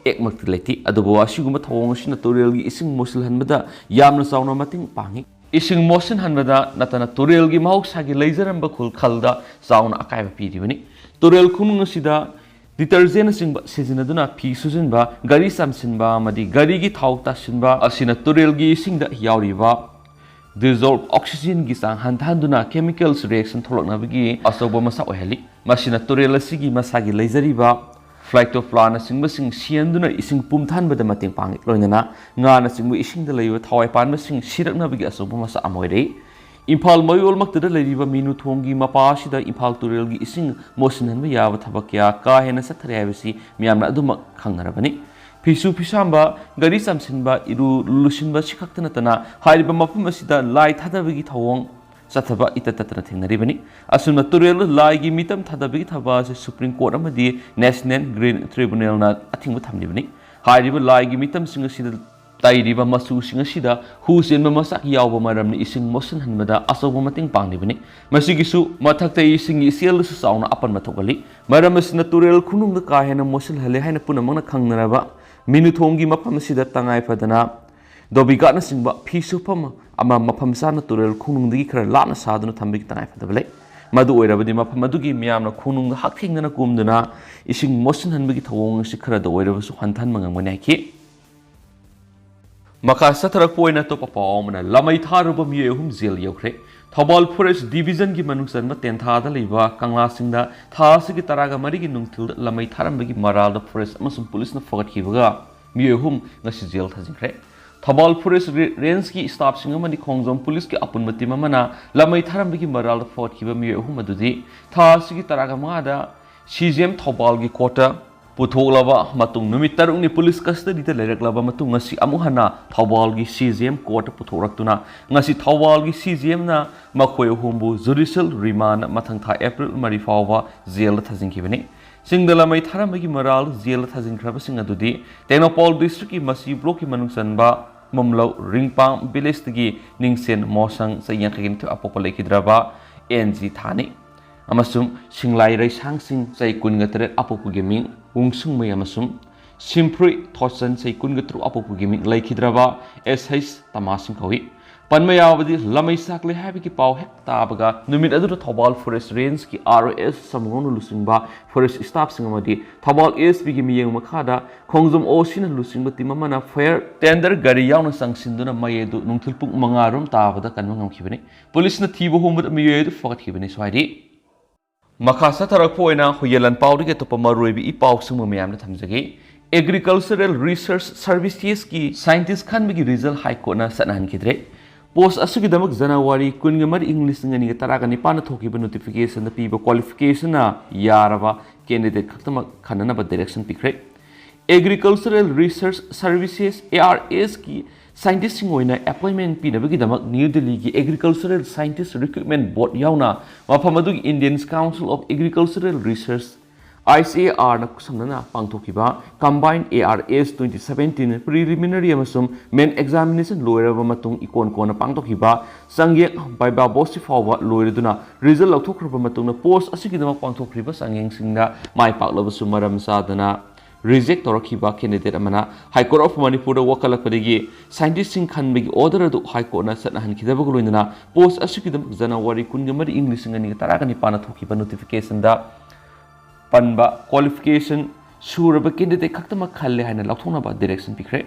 ꯑꯦꯛꯃꯛꯇꯤ ꯂꯩꯇꯦ꯫ ꯑꯗꯨꯕꯨ ꯑꯁꯤꯒꯨꯝꯕ ꯊꯧꯑꯣꯡ ꯑꯁꯤꯅ ꯇꯨꯔꯦꯜꯒꯤ ꯏꯁꯤꯡ ꯃꯣꯠꯁꯤꯜꯍꯟꯕꯗ ꯌꯥꯝꯅ ꯆꯥꯎꯅ ꯃꯇꯦꯡ ꯄꯥꯡꯏ꯫ ꯏꯁꯤꯡ ꯃꯣꯠꯁꯤꯟꯍꯟꯕꯗ ꯅꯠꯇꯅ ꯇꯨꯔꯦꯜꯒꯤ ꯃꯍꯧꯁꯥꯒꯤ ꯂꯩꯖꯔꯝꯕ ꯈꯨꯜ ꯈꯜꯗ ꯆꯥꯎꯅ ꯑꯀꯥꯏꯕ ꯄꯤꯔꯤꯕꯅꯤ꯫ ꯇꯨꯔꯦꯜ ꯈꯣꯡꯅꯨꯡ ꯑꯁꯤꯗ ꯗꯤꯇꯔꯖꯦꯟꯅꯆꯤꯡꯕ ꯁꯤꯖꯤꯟꯅꯗꯨꯅ ꯐꯤ ꯁꯨꯖꯤꯟꯕ, ꯒꯥꯔꯤ ꯆꯥꯝꯁꯤꯟꯕ ꯑꯃꯗꯤ ꯒꯥꯔꯤꯒꯤ ꯊꯥꯎ ꯇꯥꯁꯤꯟꯕ ꯑꯁꯤꯅ ꯇꯨꯔꯦꯜꯒꯤ ꯏꯁꯤꯡꯗ ꯌꯥꯎꯔꯤꯕ dissolved oxygenꯒꯤ ꯆꯥꯡ ꯍꯟꯊꯍꯟꯗꯨꯅ chemicals reaction ꯊꯣꯛꯂꯛꯅꯕꯒꯤ ꯑꯆꯧꯕ ꯃꯆꯥꯛ ꯑꯣꯏꯍꯜꯂꯤ꯫ ꯃꯁꯤꯅ ꯇꯨꯔꯦꯜ ꯑꯁꯤꯒꯤ ꯃꯁꯥꯒꯤ ꯂꯩꯖꯔꯤꯕ phytoplanktonꯅꯆꯤꯡꯕꯁꯤꯡ ꯁꯤꯍꯟꯗꯨꯅ ꯏꯁꯤꯡ ꯄꯨꯝꯊꯍꯟꯕꯗ ꯃꯇꯦꯡ ꯄꯥꯡꯏ꯫ ꯂꯣꯏꯅꯅ ꯉꯥꯅꯆꯤꯡꯕ ꯏꯁꯤꯡꯗ ꯂꯩꯕ ꯊꯋꯥꯏ ꯄꯥꯟꯕꯁꯤꯡ ꯁꯤꯔꯛꯅꯕꯒꯤ ꯑꯆꯧꯕ ꯃꯆꯥꯛ ꯑꯃ ꯑꯣꯏꯔꯛꯏ꯫ ꯏꯝꯐꯥꯜ ꯃꯌꯣꯜꯃꯛꯇꯗ ꯂꯩꯔꯤꯕ ꯃꯤꯅꯨ ꯊꯣꯡꯒꯤ ꯃꯄꯥ ꯑꯁꯤꯗ ꯏꯝꯐꯥꯜ ꯇꯨꯔꯦꯜꯒꯤ ꯏꯁꯤꯡ ꯃꯣꯠꯁꯤꯟꯍꯟꯕ ꯌꯥꯕ ꯊꯕꯛ ꯀꯌꯥ ꯀꯥ ꯍꯦꯟꯅ ꯆꯠꯊꯔꯦ ꯍꯥꯏꯕꯁꯤ ꯃꯤꯌꯥꯝꯅ ꯑꯗꯨꯃꯛ ꯈꯪꯅꯔꯕꯅꯤ꯫ ꯐꯤꯁꯨ ꯐꯤꯁꯥꯝꯕ, ꯒꯥꯔꯤ ꯆꯥꯝꯁꯤꯟꯕ, ꯏꯔꯨ ꯂꯨꯁꯤꯟꯕ ꯁꯤ ꯈꯛꯇ ꯅꯠꯇꯅ ꯍꯥꯏꯔꯤꯕ ꯃꯐꯝ ꯑꯁꯤꯗ ꯂꯥꯏ ꯊꯥꯗꯕꯒꯤ ꯊꯧꯑꯣꯡ ꯆꯠꯊꯕ ꯏꯇꯠ ꯇꯠꯇꯅ ꯊꯦꯡꯅꯔꯤꯕꯅꯤ꯫ ꯑꯁꯨꯝꯅ ꯇꯨꯔꯦꯜꯗ ꯂꯥꯏꯒꯤ ꯃꯤꯇꯝ ꯊꯥꯗꯕꯒꯤ ꯊꯕꯛ ꯑꯁꯤ Supreme Court ꯑꯃꯗꯤ National Green Tribunalꯅ ꯑꯊꯤꯡꯕ ꯊꯝꯂꯤꯕꯅꯤ꯫ ꯍꯥꯏꯔꯤꯕ ꯂꯥꯏꯒꯤ ꯃꯤꯇꯝꯁꯤꯡ ꯑꯁꯤꯗ ꯇꯩꯔꯤꯕ ꯃꯆꯨꯁꯤꯡ ꯑꯁꯤꯗ ꯍꯨ ꯆꯦꯟꯕ ꯃꯆꯥꯛ ꯌꯥꯎꯕ ꯃꯔꯝꯅ ꯏꯁꯤꯡ ꯃꯣꯠꯁꯤꯟꯍꯟꯕꯗ ꯑꯆꯧꯕ ꯃꯇꯦꯡ ꯄꯥꯡꯂꯤꯕꯅꯤ꯫ ꯃꯁꯤꯒꯤꯁꯨ ꯃꯊꯛꯇ ꯏꯁꯤꯡꯒꯤ ꯏꯆꯦꯜꯗꯁꯨ ꯆꯥꯎꯅ ꯑꯄꯟꯕ ꯊꯣꯛꯍꯜꯂꯤ꯫ ꯃꯔꯝ ꯑꯁꯤꯅ ꯇꯨꯔꯦꯜ ꯈꯣꯡꯅꯨꯡꯗ ꯀꯥ ꯍꯦꯟꯅ ꯃꯣꯠꯁꯤꯜꯍꯜꯂꯦ ꯍꯥꯏꯅ ꯄꯨꯝꯅꯃꯛꯅ ꯈꯪꯅꯔꯕ ꯃꯤꯅꯨ ꯊꯣꯡꯒꯤ ꯃꯐꯝ ꯑꯁꯤꯗ ꯇꯉꯥꯏ ꯐꯗꯅ ꯗꯣꯕꯤꯒꯥꯠꯅꯆꯤꯡꯕ ꯐꯤ ꯁꯨꯐꯝ ꯑꯃ ꯃꯐꯝ ꯆꯥꯅ ꯇꯨꯔꯦꯜ ꯈꯣꯡꯅꯨꯡꯗꯒꯤ ꯈꯔ ꯂꯥꯞꯅ ꯁꯥꯗꯨꯅ ꯊꯝꯕꯒꯤ ꯇꯉꯥꯏ ꯐꯗꯕ ꯂꯩ꯫ ꯃꯗꯨ ꯑꯣꯏꯔꯕꯗꯤ ꯃꯐꯝ ꯑꯗꯨꯒꯤ ꯃꯤꯌꯥꯝꯅ ꯈꯣꯡꯅꯨꯡꯗ ꯍꯛꯊꯦꯡꯅꯅ ꯀꯨꯝꯗꯨꯅ ꯏꯁꯤꯡ ꯃꯣꯠꯁꯤꯟꯍꯟꯕꯒꯤ ꯊꯧꯑꯣꯡ ꯑꯁꯤ ꯈꯔꯗ ꯑꯣꯏꯔꯕꯁꯨ ꯍꯟꯊꯍꯟꯕ ꯉꯝꯒꯅꯤ ꯍꯥꯏꯈꯤ꯫ ꯃꯈꯥ ꯆꯠꯊꯔꯛꯄ ꯑꯣꯏꯅ ꯑꯇꯣꯞꯄ ꯄꯥꯎ ꯑꯃꯅ ꯂꯃꯩ ꯊꯥꯔꯨꯕ ꯃꯤꯑꯣꯏ ꯑꯍꯨꯝ ꯖꯦꯜ ꯌꯧꯈ꯭ꯔꯦ꯫ ꯊꯧꯕꯥꯜ ꯐꯣꯔꯦꯁ ꯗꯤꯕꯤꯖꯟꯒꯤ ꯃꯅꯨꯡ ꯆꯟꯕ ꯇꯦꯟꯊꯥꯗ ꯂꯩꯕ ꯀꯪꯂꯥꯁꯤꯡꯗ ꯊꯥ ꯑꯁꯤꯒꯤ ꯇꯔꯥꯒ ꯃꯔꯤꯒꯤ ꯅꯨꯡꯊꯤꯜꯗ ꯂꯃꯩ ꯊꯥꯔꯝꯕꯒꯤ ꯃꯔꯥꯜꯗ ꯐꯣꯔꯦꯁ ꯑꯃꯁꯨꯡ ꯄꯨꯂꯤꯁꯅ ꯐꯒꯠꯈꯤꯕꯒ ꯃꯤꯑꯣꯏ ꯑꯍꯨꯝ ꯉꯁꯤ ꯖꯦꯜ ꯊꯥꯖꯤꯟꯈ꯭ꯔꯦ꯫ ꯊꯧꯕꯥꯜ ꯐꯣꯔꯦꯁ ꯔꯦ-, ꯔꯦꯟꯖꯀꯤ ꯁ꯭ꯇꯥꯐꯁꯤꯡ ꯑꯃꯗꯤ ꯈꯣꯡꯖꯣꯝ ꯄꯨꯂꯤꯁꯀꯤ ꯑꯄꯨꯟꯕ ꯇꯤꯝ ꯑꯃꯅ ꯂꯃꯩ ꯊꯥꯔꯝꯕꯒꯤ ꯃꯔꯥꯜꯗ ꯐꯒꯠꯈꯤꯕ ꯃꯤꯑꯣꯏ ꯑꯍꯨꯝ ꯑꯗꯨꯗꯤ ꯊꯥ ꯑꯁꯤꯒꯤ ꯇꯔꯥꯒ ꯃꯉꯥꯗ ꯁꯤ ꯖꯤ ꯑꯦꯝ ꯊꯧꯕꯥꯜꯒꯤ ꯀꯣꯔꯠꯇ ꯄꯨꯊꯣꯛꯂꯕ ꯃꯇꯨꯡ ꯅꯨꯃꯤꯠ ꯇꯔꯨꯛꯅꯤ ꯄꯨꯂꯤꯁ ꯀꯁꯇꯗꯤꯗ ꯂꯩꯔꯛꯂꯕ ꯃꯇꯨꯡ ꯉꯁꯤ ꯑꯃꯨꯛ ꯍꯟꯅ ꯊꯧꯕꯥꯜꯒꯤ ꯁꯤ ꯖꯤ ꯑꯦꯝ ꯀꯣꯔꯠꯇ ꯄꯨꯊꯣꯛꯂꯛꯇꯨꯅ ꯉꯁꯤ ꯊꯧꯕꯥꯜꯒꯤ ꯁꯤ ꯖꯤ ꯑꯦꯝꯅ ꯃꯈꯣꯏ ꯑꯍꯨꯝꯕꯨ ꯖꯨꯗꯤꯁꯤꯌꯦꯜ ꯔꯤꯃꯥꯟꯗ ꯃꯊꯪ ꯊꯥ ꯑꯦꯄ꯭ꯔꯤꯜ ꯃꯔꯤ ꯐꯥꯎꯕ ꯖꯦꯜꯗ ꯊꯥꯖꯤꯟꯈꯤꯕꯅꯤ꯫ ꯆꯤꯡꯗ ꯂꯃꯩ ꯊꯥꯔꯝꯕꯒꯤ ꯃꯔꯥꯜ ꯖꯦꯜꯗ ꯊꯥꯖꯤꯟꯈ꯭ꯔꯕꯁꯤꯡ ꯑꯗꯨꯗꯤ ꯇꯦꯡꯅꯧꯄꯜ ꯗꯤꯁꯇ꯭ꯔꯤꯛꯀꯤ ꯃꯁꯤ ꯕ꯭ꯂꯣꯛꯀꯤ ꯃꯅꯨꯡ ꯆꯟꯕ ꯃꯨꯝꯂꯧ ꯔꯤꯡꯄꯥꯡ ꯚꯤꯂꯦꯖꯇꯒꯤ ꯅꯤꯡꯁꯦꯟ ꯃꯣꯁꯪ ꯆꯍꯤ ꯌꯥꯡꯈꯩꯒ ꯅꯤꯊꯣꯏ ꯑꯄꯣꯛꯄ ꯂꯩꯈꯤꯗ꯭ꯔꯕ ꯑꯦꯟ ꯖꯤ ꯊꯥꯅꯤ꯫ ꯑꯃꯁꯨꯡ ꯁꯤꯡꯂꯥꯏ ꯔꯩꯁꯥꯡꯁꯤꯡ ꯆꯍꯤ ꯀꯨꯟꯒ ꯇꯔꯦꯠ ꯑꯄꯣꯛꯄꯒꯤ ꯃꯤꯡ ꯋꯨꯡꯁꯨꯡꯃꯩ ꯑꯃꯁꯨꯡ ꯁꯤꯝꯐ꯭ꯔꯨꯏ ꯊꯣꯠꯆꯟ ꯆꯍꯤ ꯀꯨꯟꯒ ꯇꯔꯨꯛ ꯑꯄꯣꯛꯄꯒꯤ ꯃꯤꯡ ꯂꯩꯈꯤꯗ꯭ꯔꯕ ꯑꯦꯁ ꯍꯩꯆ ꯇꯃꯥꯁꯤꯡ ꯀꯧꯏ꯫ ꯄꯟꯕ ꯌꯥꯕꯗꯤ ꯂꯃꯩ ꯁꯥꯛꯂꯦ ꯍꯥꯏꯕꯒꯤ ꯄꯥꯎ ꯍꯦꯛ ꯇꯥꯕꯒ ꯅꯨꯃꯤꯠ ꯑꯗꯨꯗ ꯊꯧꯕꯥꯜ ꯐꯣꯔꯦꯁ ꯔꯦꯟꯖꯀꯤ ꯑꯥꯔ ꯑꯣ ꯑꯦꯁ ꯁꯃꯨꯍꯣꯡꯅ ꯂꯨꯆꯤꯡꯕ ꯐꯣꯔꯦꯁ ꯁ꯭ꯇꯥꯐꯁꯤꯡ ꯑꯃꯗꯤ ꯊꯧꯕꯥꯜ ꯑꯦꯁ ꯄꯤꯒꯤ ꯃꯤꯠꯌꯦꯡ ꯃꯈꯥꯗ ꯈꯣꯡꯖꯣꯝ ꯑꯣ ꯁꯤꯅ ꯂꯨꯆꯤꯡꯕ ꯇꯤꯝ ꯑꯃꯅ ꯐꯥꯌꯔ ꯇꯦꯟꯗꯔ ꯒꯥꯔꯤ ꯌꯥꯎꯅ ꯆꯪꯁꯤꯟꯗꯨꯅ ꯃꯩ ꯑꯗꯨ ꯅꯨꯡꯊꯤꯜ ꯄꯨꯡ ꯃꯉꯥ ꯔꯣꯝ ꯇꯥꯕꯗ ꯀꯟꯕ ꯉꯝꯈꯤꯕꯅꯤ꯫ ꯄꯨꯂꯤꯁꯅ ꯊꯤꯕ ꯍꯨꯝꯕꯗ ꯃꯤꯑꯣꯏ ꯑꯗꯨ ꯐꯒꯠꯈꯤꯕꯅꯤ꯫ ꯁ꯭ꯋꯥꯏꯗꯤ ꯃꯈꯥ ꯆꯠꯊꯔꯛꯄ ꯑꯣꯏꯅ ꯍꯨꯏꯌꯦꯟ ꯂꯥꯟꯄꯥꯎꯗꯒꯤ ꯑꯇꯣꯞꯄ ꯃꯔꯨꯑꯣꯏꯕ ꯏ ꯄꯥꯎꯁꯤꯡꯕꯨ ꯃꯌꯥꯝꯗ ꯊꯝꯖꯒꯦ꯫ ꯑꯦꯒ꯭ꯔꯤꯀꯜꯆꯔꯦꯜ ꯔꯤꯁꯔꯁ ꯁꯔꯚꯤꯁꯦꯁꯀꯤ ꯁꯥꯏꯟꯇꯤꯁ ꯈꯟꯕꯒꯤ ꯔꯤꯖꯜ ꯍꯥꯏ ꯀꯣꯔꯠꯅ ꯆꯠꯅꯍꯟꯈꯤꯗ꯭ꯔꯦ꯫ ꯄꯣꯁ ꯑꯁꯤꯒꯤꯗꯃꯛ ꯖꯅꯋꯥꯔꯤ ꯀꯨꯟꯒ ꯃꯔꯤ, ꯏꯪ ꯂꯤꯁꯤꯡ ꯑꯅꯤꯒ ꯇꯔꯥꯒ ꯅꯤꯄꯥꯟꯗ ꯊꯣꯛꯈꯤꯕ ꯅꯣꯇꯤꯐꯤꯀꯦꯁꯟꯗ ꯄꯤꯕ ꯀ꯭ꯋꯥꯂꯤꯐꯤꯀꯦꯁꯟꯅ ꯌꯥꯔꯕ ꯀꯦꯟꯗꯤꯗꯦꯠ ꯈꯛꯇꯃꯛ ꯈꯟꯅꯅꯕ ꯗꯥꯏꯔꯦꯛꯁꯟ ꯄꯤꯈ꯭ꯔꯦ꯫ Agricultural research services, A R ꯑꯦꯁꯀꯤ ꯁꯥꯏꯟꯇꯤꯁꯁꯤꯡ ꯑꯣꯏꯅ ꯑꯦꯄꯣꯏꯟꯃꯦꯟ ꯄꯤꯅꯕꯒꯤꯗꯃꯛ ꯅ꯭ꯌꯨ ꯗꯤꯜꯂꯤꯒꯤ ꯑꯦꯒ꯭ꯔꯤꯀꯜꯆꯔꯦꯜ ꯁꯥꯏꯟꯇꯤꯁ ꯔꯤꯀ꯭ꯔꯨꯠꯃꯦꯟ ꯕꯣꯔꯗ ꯌꯥꯎꯅ ꯃꯐꯝ ꯑꯗꯨꯒꯤ Indian council of agricultural research, I C A ꯑꯥꯔꯅ ꯈꯨꯠꯁꯝꯅꯅ ꯄꯥꯡꯊꯣꯛꯈꯤꯕ combined A R S twenty seventeen preliminary ꯑꯃꯁꯨꯡ ꯃꯦꯟ ꯑꯦꯛꯖꯥꯃꯤꯅꯦꯁꯟ ꯂꯣꯏꯔꯕ ꯃꯇꯨꯡ ꯏꯀꯣꯟ ꯀꯣꯟꯅ ꯄꯥꯡꯊꯣꯛꯈꯤꯕ ꯆꯥꯡꯌꯦꯡ ꯕꯥꯏꯕꯥ ꯕꯣꯁꯤ ꯐꯥꯎꯕ ꯂꯣꯏꯔꯗꯨꯅ ꯔꯤꯖꯜ ꯂꯧꯊꯣꯛꯈ꯭ꯔꯕ ꯃꯇꯨꯡꯗ ꯄꯣꯁ ꯑꯁꯤꯒꯤꯗꯃꯛ ꯄꯥꯡꯊꯣꯛꯈ꯭ꯔꯤꯕ ꯆꯥꯡꯌꯦꯡꯁꯤꯡꯗ ꯃꯥꯏ ꯄꯥꯛꯂꯕꯁꯨ ꯃꯔꯝ ꯆꯥꯗꯅ ꯔꯤꯖꯦꯛ ꯇꯧꯔꯛꯈꯤꯕ ꯀꯦꯟꯗꯤꯗꯦꯠ ꯑꯃꯅ ꯍꯥꯏ ꯀꯣꯔꯠ ꯑꯣꯐ ꯃꯅꯤꯄꯨꯔꯗ ꯋꯥꯀꯠꯂꯛꯄꯗꯒꯤ ꯁꯥꯏꯟꯇꯤꯁꯁꯤꯡ ꯈꯟꯕꯒꯤ ꯑꯣꯔꯗꯔ ꯑꯗꯨ ꯍꯥꯏ ꯀꯣꯔꯠꯅ ꯆꯠꯅꯍꯟꯈꯤꯗꯕꯒ ꯂꯣꯏꯅꯅ ꯄꯣꯁ ꯑꯁꯤꯒꯤꯗꯃꯛ ꯖꯅꯋꯥꯔꯤ ꯀꯨꯟꯒ ꯃꯔꯤ, ꯏꯪ ꯂꯤꯁꯤꯡ ꯑꯅꯤꯒ ꯇꯔꯥꯒ ꯅꯤꯄꯥꯟꯗ ꯊꯣꯛꯈꯤꯕ ꯅꯣꯇꯤꯐꯤꯀꯦꯁꯟꯗ ꯄꯟꯕ ꯀ꯭ꯋꯥꯂꯤꯐꯤꯀꯦꯁꯟ ꯁꯨꯔꯕ ꯀꯦꯟꯗꯤꯗꯦꯠ ꯈꯛꯇꯃꯛ ꯈꯜꯂꯦ ꯍꯥꯏꯅ ꯂꯧꯊꯣꯛꯅꯕ ꯗꯥꯏꯔꯦꯛꯁꯟ ꯄꯤꯈ꯭ꯔꯦ꯫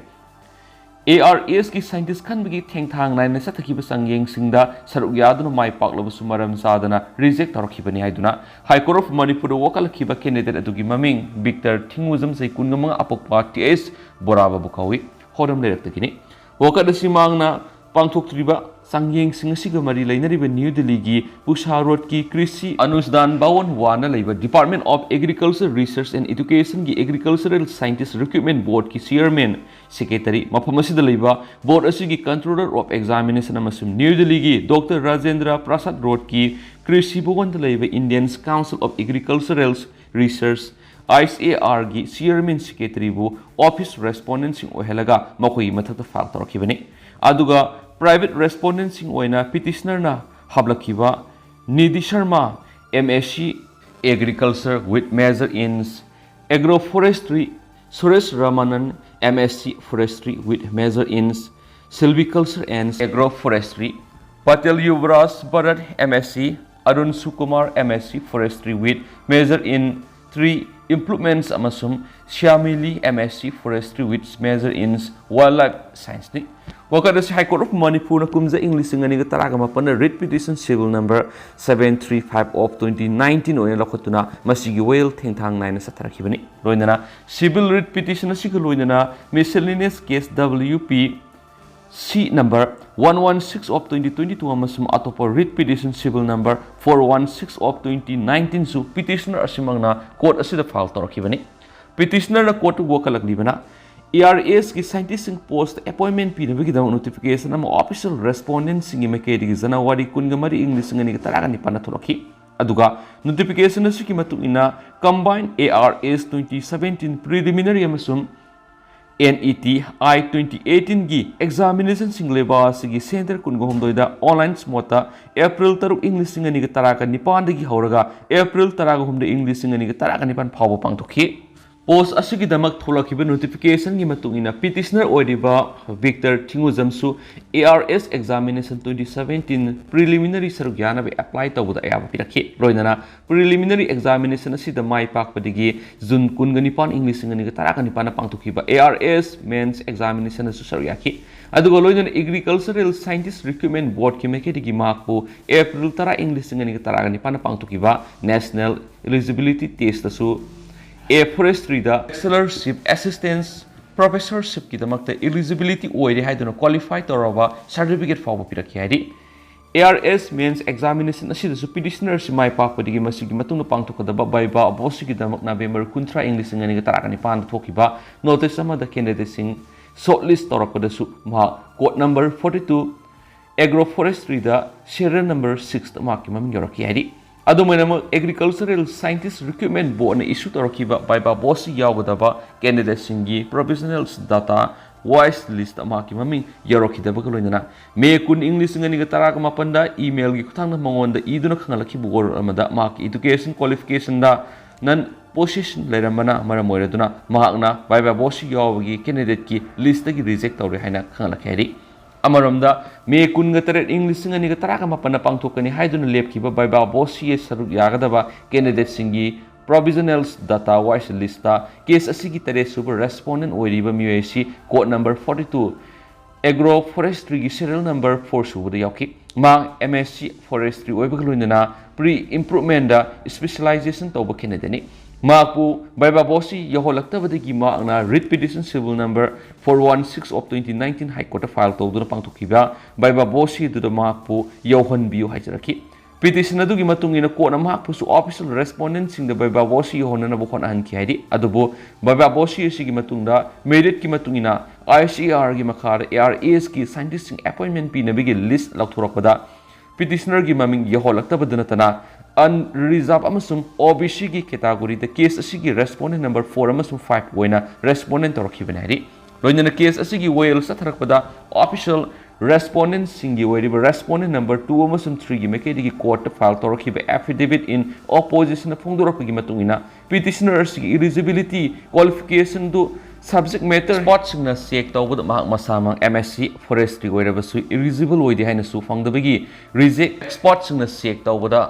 ꯑꯦ ꯑꯥꯔ ꯑꯦꯁꯀꯤ ꯁꯥꯏꯟꯇꯤꯁ ꯈꯟꯕꯒꯤ ꯊꯦꯡꯊꯥꯡ ꯅꯥꯏꯅ ꯆꯠꯊꯈꯤꯕ ꯆꯥꯡꯌꯦꯡꯁꯤꯡꯗ ꯁꯔꯨꯛ ꯌꯥꯗꯨꯅ ꯃꯥꯏ ꯄꯥꯛꯂꯕꯁꯨ ꯃꯔꯝ ꯆꯥꯗꯅ ꯔꯤꯖꯦꯛ ꯇꯧꯔꯛꯈꯤꯕꯅꯤ ꯍꯥꯏꯗꯨꯅ ꯍꯥꯏ ꯀꯣꯔꯠ ꯑꯣꯐ ꯃꯅꯤꯄꯨꯔꯗ ꯋꯥꯀꯠꯂꯛꯈꯤꯕ ꯀꯦꯟꯗꯤꯗꯦꯠ ꯑꯗꯨꯒꯤ ꯃꯃꯤꯡ ꯕꯤꯛꯇꯔ ꯊꯤꯡꯉꯨꯖꯝ, ꯆꯍꯤ ꯀꯨꯟꯒ ꯃꯉꯥ, ꯑꯄꯣꯛꯄ ꯇꯤ ꯑꯦꯁ ꯕꯣꯔꯥꯕꯥꯕꯨ ꯀꯧꯏ꯫ ꯍꯣꯔꯝ ꯂꯩꯔꯛꯇꯒꯤꯅꯤ꯫ ꯋꯥꯀꯠ ꯑꯁꯤ ꯃꯥꯡꯅ ꯄꯥꯡꯊꯣꯛꯇ꯭ꯔꯤꯕ ꯆꯥꯡꯌꯦꯡꯁꯤꯡ ꯑꯁꯤꯒ ꯃꯔꯤ ꯂꯩꯅꯔꯤꯕ ꯅ꯭ꯌꯨ ꯗꯤꯜꯂꯤꯒꯤ ꯄꯨꯁꯥ ꯔꯣꯗꯀꯤ ꯀ꯭ꯔꯤꯁꯤ ꯑꯅꯨꯁꯗꯥꯟ ꯚꯋꯟ ꯋꯥꯟꯗ ꯂꯩꯕ Department of Agriculture Research and Educationꯒꯤ ꯑꯦꯒ꯭ꯔꯤꯀꯜꯆꯔꯦꯜ ꯁꯥꯏꯟꯇꯤꯁ ꯔꯤꯀ꯭ꯔꯨꯠꯃꯦꯟ ꯕꯣꯔꯗꯀꯤ ꯆꯤꯌꯔꯃꯦꯟ, ꯁꯦꯀ꯭ꯔꯦꯇꯔꯤ, ꯃꯐꯝ ꯑꯁꯤꯗ ꯂꯩꯕ ꯕꯣꯔꯗ ꯑꯁꯤꯒꯤ Controller of Examination ꯑꯃꯁꯨꯡ ꯅ꯭ꯌꯨ ꯗꯤꯜꯂꯤꯒꯤ ꯗꯣꯛꯇꯔ ꯔꯥꯖꯦꯟꯗ꯭ꯔ ꯄ꯭ꯔꯁꯥꯗ ꯔꯣꯗꯀꯤ ꯀ꯭ꯔꯤꯁꯤ ꯚꯋꯟꯗ ꯂꯩꯕ Indian Council of Agricultural Research, I C A ꯑꯥꯔꯒꯤ chairman, ꯁꯦꯀ꯭ꯔꯦꯇꯔꯤꯕꯨ office ꯔꯦꯁꯄꯣꯟꯗꯦꯟꯁꯤꯡ ꯑꯣꯏꯍꯜꯂꯒ ꯃꯈꯣꯏꯒꯤ ꯃꯊꯛꯇ ꯐꯥꯏꯜ ꯇꯧꯔꯛꯈꯤꯕꯅꯤ꯫ ꯑꯗꯨꯒ ꯄ꯭ꯔꯥꯏꯚꯦꯠ ꯔꯦꯁꯄꯣꯟꯗꯦꯟꯁꯤꯡ ꯑꯣꯏꯅ ꯄꯤꯇꯤꯁꯅꯔꯅ ꯍꯥꯞꯂꯛꯈꯤꯕ ꯅꯤꯙꯤ ꯁꯔꯃ, ꯑꯦꯝ ꯑꯦꯁ ꯁꯤ, Agriculture with major in Agroforestry, Suresh Ramanan, M S C, Forestry with major in Silviculture and Agroforestry, Patel Yuvraj Bharat, M S c, Arun Sukumar, M S c, Forestry with major in tree improvements ꯑꯃꯁꯨꯡ Shyamili, M S c, Forestry with major in wildlife science ꯅꯤ꯫ ꯋꯥꯀꯠ ꯑꯁꯤ High Court of Manipur ꯅ ꯀꯨꯝꯖꯥ ꯏꯪ ꯂꯤꯁꯤꯡ ꯑꯅꯤꯒ ꯇꯔꯥꯒ ꯃꯥꯄꯟꯗ writ petition civil number seven three five of twenty nineteen ꯑꯣꯏꯅ ꯂꯧꯈꯠꯇꯨꯅ ꯃꯁꯤꯒꯤ ꯋꯥꯌꯦꯜ ꯊꯦꯡꯊꯥꯡ ꯅꯥꯏꯅ ꯆꯠꯊꯔꯛꯈꯤꯕꯅꯤ꯫ ꯂꯣꯏꯅꯅ civil writ petition ꯑꯁꯤꯒ ꯂꯣꯏꯅꯅ miscellaneous case W P C number one one six of twenty twenty-two ꯑꯃꯁꯨꯡ ꯑꯇꯣꯞꯄ writ petition civil number four one six of twenty nineteen ꯁꯨ petitioner ꯑꯁꯤꯃꯛꯅ court ꯑꯁꯤꯗ file ꯇꯧꯔꯛꯈꯤꯕꯅꯤ꯫ Petitioner ꯅ court ꯇ ꯋꯥꯀꯠꯂꯛꯂꯤꯕꯅ A R S ꯀꯤ scientist ꯁꯤꯡ post appointment ꯄꯤꯅꯕꯒꯤꯗꯃꯛ notification ꯑꯃ official respondent ꯁꯤꯡꯒꯤ ꯃꯥꯏꯀꯩꯗꯒꯤ January ꯀꯨꯟꯒ ꯃꯔꯤ ꯏꯪ ꯂꯤꯁꯤꯡ ꯑꯅꯤꯒ ꯇꯔꯥꯒ ꯅꯤꯄꯥꯟꯗ ꯊꯣꯛꯂꯛꯈꯤ꯫ ꯑꯗꯨꯒ notification ꯑꯁꯤꯒꯤ ꯃꯇꯨꯡ ꯏꯟꯅ combined A R S twenty seventeen preliminary ꯑꯃꯁꯨꯡ N E T I twenty eighteen ꯒꯤ examination ꯁꯤꯡ ꯂꯩꯕꯥꯛ ꯑꯁꯤꯒꯤ center ꯀꯨꯟꯒ ꯍꯨꯝꯗꯣꯏꯗ online mode ꯇ April ꯇꯔꯨꯛ ꯏꯪ ꯂꯤꯁꯤꯡ ꯑꯅꯤꯒ ꯇꯔꯥꯒ ꯅꯤꯄꯥꯟꯗꯒꯤ ꯍꯧꯔꯒ April ꯇꯔꯥꯒ ꯍꯨꯝꯗꯣꯏ ꯏꯪ ꯂꯤꯁꯤꯡ ꯑꯅꯤꯒ ꯇꯔꯥꯒ ꯅꯤꯄꯥꯟ ꯐꯥꯎꯕ ꯄꯥꯡꯊꯣꯛꯈꯤ꯫ Post ꯑꯁꯤꯒꯤꯗꯃꯛ ꯊꯣꯛꯂꯛꯈꯤꯕ notification ꯒꯤ ꯃꯇꯨꯡ ꯏꯟꯅ petitioner ꯑꯣꯏꯔꯤꯕ Victor ꯊꯤꯡꯉꯨꯖꯝꯁꯨ A R S examination twenty seventeen preliminary ꯁꯔꯨꯛ ꯌꯥꯅꯕ apply ꯇꯧꯕꯗ ꯑꯌꯥꯕ ꯄꯤꯔꯛꯈꯤ꯫ ꯂꯣꯏꯅꯅ preliminary examination ꯑꯁꯤꯗ ꯃꯥꯏ ꯄꯥꯛꯄꯗꯒꯤ June ꯀꯨꯟꯒ ꯅꯤꯄꯥꯟ ꯏꯪ ꯂꯤꯁꯤꯡ ꯑꯅꯤꯒ ꯇꯔꯥꯒ ꯅꯤꯄꯥꯟꯗ ꯄꯥꯡꯊꯣꯛꯈꯤꯕ A R S mains examination ꯑꯁꯨ ꯁꯔꯨꯛ ꯌꯥꯈꯤ꯫ ꯑꯗꯨꯒ ꯂꯣꯏꯅꯅ Agricultural Scientist Recruitment Board ꯀꯤ ꯃꯥꯏꯀꯩꯗꯒꯤ ꯃꯍꯥꯛꯄꯨ April ꯇꯔꯥ ꯏꯪ ꯂꯤꯁꯤꯡ ꯑꯅꯤꯒ ꯇꯔꯥꯒ ꯅꯤꯄꯥꯟꯗ ꯄꯥꯡꯊꯣꯛꯈꯤꯕ National Eligibility Test ꯑꯁꯨ A Forestry the Lecturership, Assistance, Professorship ꯀꯤꯗꯃꯛꯇ eligibility ꯑꯣꯏꯔꯦ ꯍꯥꯏꯗꯨꯅ qualify ꯇꯧꯔꯕ certificate ꯐꯥꯎꯕ ꯄꯤꯔꯛꯈꯤ ꯍꯥꯏꯔꯤ꯫ A R S mains examination ꯑꯁꯤꯗꯁꯨ petitioner ꯑꯁꯤ ꯃꯥꯏ ꯄꯥꯛꯄꯗꯒꯤ ꯃꯁꯤꯒꯤ ꯃꯇꯨꯡꯗ ꯄꯥꯡꯊꯣꯛꯀꯗꯕ viva voce ꯀꯤꯗꯃꯛ November ꯀꯨꯟꯊ꯭ꯔꯥ ꯏꯪ ꯂꯤꯁꯤꯡ ꯑꯅꯤꯒ ꯇꯔꯥꯒ ꯅꯤꯄꯥꯟꯗ ꯊꯣꯛꯈꯤꯕ notice ꯑꯃꯗ candidate ꯁꯤꯡ shortlist ꯇꯧꯔꯛꯄꯗꯁꯨ ꯃꯍꯥꯛ code number forty two Agroforestry ꯗ serial number six ꯇ ꯃꯍꯥꯛꯀꯤ ꯃꯃꯤꯡ ꯌꯥꯎꯔꯛꯈꯤ ꯍꯥꯏꯔꯤ꯫ ꯑꯗꯨꯃꯥꯏꯅꯃꯛ Agricultural Scientist Recruitment Board ꯅ issue ꯇꯧꯔꯛꯈꯤꯕ viva voce ꯁꯤ ꯌꯥꯎꯒꯗꯕ candidate ꯁꯤꯡꯒꯤ provisional data voice list ꯇ ꯃꯍꯥꯛꯀꯤ ꯃꯃꯤꯡ ꯌꯥꯎꯔꯛꯈꯤꯗꯕꯒ ꯂꯣꯏꯅꯅ May ꯀꯨꯟ ꯏꯪ ꯂꯤꯁꯤꯡ ꯑꯅꯤꯒ ꯇꯔꯥꯒ ꯃꯥꯄꯟꯗ email ꯒꯤ ꯈꯨꯠꯊꯥꯡꯗ ꯃꯉꯣꯟꯗ ꯏꯗꯨꯅ ꯈꯪꯍꯜꯂꯛꯈꯤꯕ ꯋꯥꯔꯣꯜ ꯑꯃꯗ ꯃꯍꯥꯛꯀꯤ education qualification ꯗ non possession ꯂꯩꯔꯝꯕꯅ ꯃꯔꯝ ꯑꯣꯏꯔꯗꯨꯅ ꯃꯍꯥꯛꯅ ꯕꯥꯏꯕꯥ ꯕꯣꯁꯤ ꯌꯥꯎꯕꯒꯤ candidateꯀꯤ listꯇꯒꯤ reject ꯇꯧꯔꯦ ꯍꯥꯏꯅ ꯈꯪꯍꯜꯂꯛꯈꯤ ꯍꯥꯏꯔꯤ꯫ ꯑꯃꯔꯣꯝꯗ, ꯃꯦ ꯀꯨꯟꯒ ꯇꯔꯦꯠ, ꯏꯪ ꯂꯤꯁꯤꯡ ꯑꯅꯤꯒ ꯇꯔꯥꯒ ꯃꯥꯄꯟꯗ ꯄꯥꯡꯊꯣꯛꯀꯅꯤ ꯍꯥꯏꯗꯨꯅ ꯂꯦꯞꯈꯤꯕ ꯕꯥꯏꯕꯥ ꯕꯣꯁꯤꯒꯤ ꯁꯔꯨꯛ ꯌꯥꯒꯗꯕ candidateꯁꯤꯡꯒꯤ provisional data wise listꯇ case ꯑꯁꯤꯒꯤ ꯇꯔꯦꯠ ꯁꯨꯕ respondent ꯑꯣꯏꯔꯤꯕ ꯃꯤꯑꯣꯏ ꯑꯁꯤ code number forty two, Agro Forestryꯒꯤ serial number four ꯁꯨꯕꯗ ꯌꯥꯎꯈꯤ꯫ ꯃꯍꯥꯛ M S C Forestry ꯑꯣꯏꯕꯒ ꯂꯣꯏꯅꯅ pre improvementꯗ specialization ꯇꯧꯕ candidateꯅꯤ꯫ ꯃꯍꯥꯛꯄꯨ ꯕꯥꯏꯕꯥ ꯕꯣꯁꯤ ꯌꯧꯍꯜꯂꯛꯇꯕꯗꯒꯤ ꯃꯍꯥꯛꯅ writ petition serial number four one six of twenty nineteen High Courtꯇ file ꯇꯧꯗꯨꯅ ꯄꯥꯡꯊꯣꯛꯈꯤꯕ ꯕꯥꯏꯕꯥ ꯕꯣꯁꯤ ꯑꯗꯨꯗ ꯃꯍꯥꯛꯄꯨ ꯌꯧꯍꯟꯕꯤꯌꯨ ꯍꯥꯏꯖꯔꯛꯈꯤ꯫ Petition ꯑꯗꯨꯒꯤ ꯃꯇꯨꯡ ꯏꯟꯅ courtꯅ ꯃꯍꯥꯛꯄꯨꯁꯨ official respondentꯁꯤꯡꯗ ꯕꯥꯏꯕꯥ ꯕꯣꯁꯤ ꯌꯧꯍꯟꯅꯅꯕ ꯍꯣꯠꯅꯍꯟꯈꯤ ꯍꯥꯏꯔꯤ꯫ ꯑꯗꯨꯕꯨ ꯕꯥꯏꯕꯥ ꯕꯣꯁꯤ ꯑꯁꯤꯒꯤ ꯃꯇꯨꯡꯗ meritꯀꯤ ꯃꯇꯨꯡ ꯏꯟꯅ I C A Rꯒꯤ ꯃꯈꯥꯗ A R Sꯀꯤ scientistꯁꯤꯡ appointment ꯄꯤꯅꯕꯒꯤ list ꯂꯧꯊꯣꯔꯛꯄꯗ petitionerꯒꯤ ꯃꯃꯤꯡ ꯌꯧꯍꯜꯂꯛꯇꯕꯗ ꯅꯠꯇꯅ unreserved ꯑꯃꯁꯨꯡ O B Cꯒꯤ categoryꯗ case ꯑꯁꯤꯒꯤ respondent number four ꯑꯃꯁꯨꯡ five ꯑꯣꯏꯅ respondent ꯇꯧꯔꯛꯈꯤꯕꯅꯤ ꯍꯥꯏꯔꯤ꯫ ꯂꯣꯏꯅꯅ case ꯑꯁꯤꯒꯤ ꯋꯥꯌꯦꯜ ꯆꯠꯊꯔꯛꯄꯗ official respondentꯁꯤꯡꯒꯤ ꯑꯣꯏꯔꯤꯕ respondent number two ꯑꯃꯁꯨꯡ threeꯒꯤ ꯃꯥꯏꯀꯩꯗꯒꯤ courtꯇ file ꯇꯧꯔꯛꯈꯤꯕ affidavit in oppositionꯅ ꯐꯣꯡꯗꯣꯔꯛꯄꯒꯤ ꯃꯇꯨꯡ ꯏꯟꯅ petitioner ꯑꯁꯤꯒꯤ eligibility qualificationꯗꯨ subject matter expertꯁꯤꯡꯅ check ꯇꯧꯕꯗ ꯃꯍꯥꯛ ꯃꯁꯥꯃꯛ M S C Forestry ꯑꯣꯏꯔꯕꯁꯨ eligible ꯑꯣꯏꯗꯦ ꯍꯥꯏꯅꯁꯨ ꯐꯪꯗꯕꯒꯤ reject, expertꯁꯤꯡꯅ check ꯇꯧꯕꯗ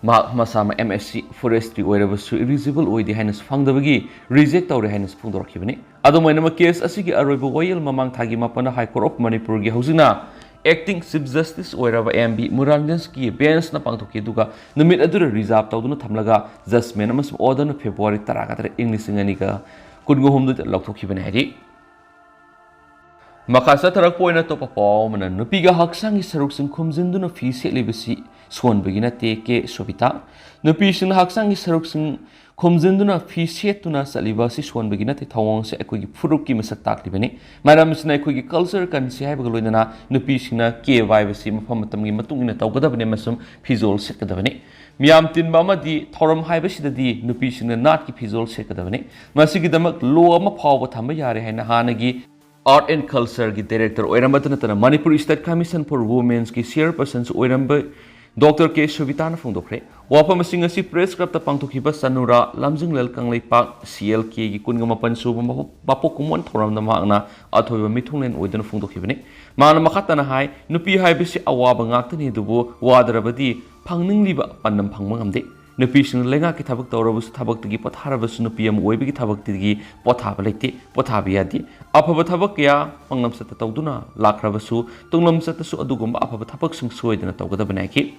ꯃꯍꯥꯛ ꯃꯁꯥꯃꯛ M S C Forestry ꯑꯣꯏꯔꯕꯁꯨ eligible ꯑꯣꯏꯗꯦ ꯍꯥꯏꯅꯁꯨ ꯐꯪꯗꯕꯒꯤ reject ꯇꯧꯔꯦ ꯍꯥꯏꯅꯁꯨ ꯐꯣꯡꯗꯣꯔꯛꯈꯤꯕꯅꯤ꯫ ꯑꯗꯨꯝ ꯑꯣꯏꯅꯃꯛ case ꯑꯁꯤꯒꯤ ꯑꯔꯣꯏꯕ ꯋꯥꯌꯦꯜ ꯃꯃꯥꯡ ꯊꯥꯒꯤ ꯃꯥꯄꯟꯗ High Court of ꯃꯅꯤꯄꯨꯔꯒꯤ ꯍꯧꯖꯤꯛꯅ acting Chief Justice ꯑꯣꯏꯔꯕ M B Murugan's benchꯅ ꯄꯥꯡꯊꯣꯛꯈꯤ, ꯑꯗꯨꯒ ꯅꯨꯃꯤꯠ ꯑꯗꯨꯗ reserve ꯇꯧꯗꯨꯅ ꯊꯝꯂꯒ judgment ꯑꯃꯁꯨꯡ orderꯅ February ꯇꯔꯥꯒ ꯇꯔꯦꯠ, ꯏꯪ ꯂꯤꯁꯤꯡ ꯑꯅꯤꯒ ꯀꯨꯟꯒ ꯍꯨꯝꯗꯣꯏꯗ ꯂꯧꯊꯣꯛꯈꯤꯕꯅꯤ ꯍꯥꯏꯔꯤ꯫ ꯃꯈꯥ ꯆꯠꯊꯔꯛꯄ ꯑꯣꯏꯅ ꯑꯇꯣꯞꯄ ꯄꯥꯎ ꯑꯃꯅ, ꯅꯨꯄꯤꯒ ꯍꯛꯆꯥꯡꯒꯤ ꯁꯔꯨꯛꯁꯤꯡ ꯈꯨꯝꯖꯤꯟꯗꯨꯅ ꯐꯤ ꯁꯦꯠꯂꯤꯕꯁꯤ ꯁꯣꯟꯕꯒꯤ ꯅꯠꯇꯦ, ꯀꯦ ꯁꯣꯕꯤꯇꯥ꯫ ꯅꯨꯄꯤꯁꯤꯡꯅ ꯍꯛꯆꯥꯡꯒꯤ ꯁꯔꯨꯛꯁꯤꯡ ꯈꯨꯝꯖꯤꯟꯗꯨꯅ ꯐꯤ ꯁꯦꯠꯇꯨꯅ ꯆꯠꯂꯤꯕ ꯑꯁꯤ ꯁꯣꯟꯕꯒꯤ ꯅꯠꯇꯦ, ꯊꯧꯑꯣꯡ ꯑꯁꯤ ꯑꯩꯈꯣꯏꯒꯤ ꯐꯨꯔꯨꯞꯀꯤ ꯃꯁꯛ ꯇꯥꯛꯂꯤꯕꯅꯤ꯫ ꯃꯔꯝ ꯑꯁꯤꯅ ꯑꯩꯈꯣꯏꯒꯤ culture currency ꯍꯥꯏꯕꯒ ꯂꯣꯏꯅꯅ ꯅꯨꯄꯤꯁꯤꯡꯅ ꯀꯦꯕ ꯍꯥꯏꯕꯁꯤ ꯃꯐꯝ ꯃꯇꯝꯒꯤ ꯃꯇꯨꯡ ꯏꯟꯅ ꯇꯧꯒꯗꯕꯅꯤ ꯑꯃꯁꯨꯡ ꯐꯤꯖꯣꯜ ꯁꯦꯠꯀꯗꯕꯅꯤ꯫ ꯃꯤꯌꯥꯝ ꯇꯤꯟꯕ ꯑꯃꯗꯤ ꯊꯧꯔꯝ ꯍꯥꯏꯕꯁꯤꯗꯗꯤ ꯅꯨꯄꯤꯁꯤꯡꯅ ꯅꯥꯠꯀꯤ ꯐꯤꯖꯣꯜ ꯁꯦꯠꯀꯗꯕꯅꯤ꯫ ꯃꯁꯤꯒꯤꯗꯃꯛ law ꯑꯃ ꯐꯥꯎꯕ ꯊꯝꯕ ꯌꯥꯔꯦ ꯍꯥꯏꯅ ꯍꯥꯟꯅꯒꯤ Art and Cultureꯒꯤ director ꯑꯣꯏꯔꯝꯕꯇ ꯅꯠꯇꯅ Manipur State Commission for Womenꯒꯤ chairpersonꯁꯨ ꯑꯣꯏꯔꯝꯕ ꯗꯣꯛꯇꯔ ꯀꯦ ꯁꯣꯕꯤꯇꯥꯅ ꯐꯣꯡꯗꯣꯛꯈ꯭ꯔꯦ꯫ ꯋꯥꯐꯝꯁꯤꯡ ꯑꯁꯤ ꯄ꯭ꯔꯦꯁ ꯀ꯭ꯂꯕꯇ ꯄꯥꯡꯊꯣꯛꯈꯤꯕ ꯆꯅꯨꯔꯥ ꯂꯝꯖꯤꯡꯂꯦꯜ ꯀꯪꯂꯩꯄꯥꯛ ꯁꯤ ꯑꯦꯜ ꯀꯦꯒꯤ ꯀꯨꯟꯒ ꯃꯥꯄꯟ ꯁꯨꯕ ꯃꯄꯣꯛ ꯀꯨꯝꯑꯣꯟ ꯊꯧꯔꯝꯗ ꯃꯍꯥꯛꯅ ꯑꯊꯣꯏꯕ ꯃꯤꯊꯨꯡꯂꯦꯟ ꯑꯣꯏꯗꯨꯅ ꯐꯣꯡꯗꯣꯛꯈꯤꯕꯅꯤ꯫ ꯃꯍꯥꯛꯅ ꯃꯈꯥ ꯇꯥꯅ ꯍꯥꯏ, ꯅꯨꯄꯤ ꯍꯥꯏꯕꯁꯤ ꯑꯋꯥꯕ ꯉꯥꯛꯇꯅꯤ, ꯑꯗꯨꯕꯨ ꯋꯥꯗ꯭ꯔꯕꯗꯤ ꯐꯪꯅꯤꯡꯂꯤꯕ ꯄꯥꯟꯗꯝ ꯐꯪꯕ ꯉꯝꯗꯦ꯫ ꯅꯨꯄꯤꯁꯤꯡꯅ ꯂꯩꯉꯥꯛꯀꯤ ꯊꯕꯛ ꯇꯧꯔꯕꯁꯨ, ꯊꯕꯛꯇꯒꯤ ꯄꯣꯊꯥꯔꯕꯁꯨ, ꯅꯨꯄꯤ ꯑꯃ ꯑꯣꯏꯕꯒꯤ ꯊꯕꯛꯇꯒꯤ ꯄꯣꯊꯥꯕ ꯂꯩꯇꯦ, ꯄꯣꯊꯥꯕ ꯌꯥꯗꯦ꯫ ꯑꯐꯕ ꯊꯕꯛ ꯀꯌꯥ ꯃꯥꯡꯂꯝꯆꯠꯇ ꯇꯧꯗꯨꯅ ꯂꯥꯛꯈ꯭ꯔꯕꯁꯨ, ꯇꯨꯡꯂꯝꯆꯠꯇꯁꯨ ꯑꯗꯨꯒꯨꯝꯕ ꯑꯐꯕ ꯊꯕꯛꯁꯤꯡ ꯁꯣꯏꯗꯅ ꯇꯧꯒꯗꯕꯅꯤ ꯍꯥꯏꯈꯤ꯫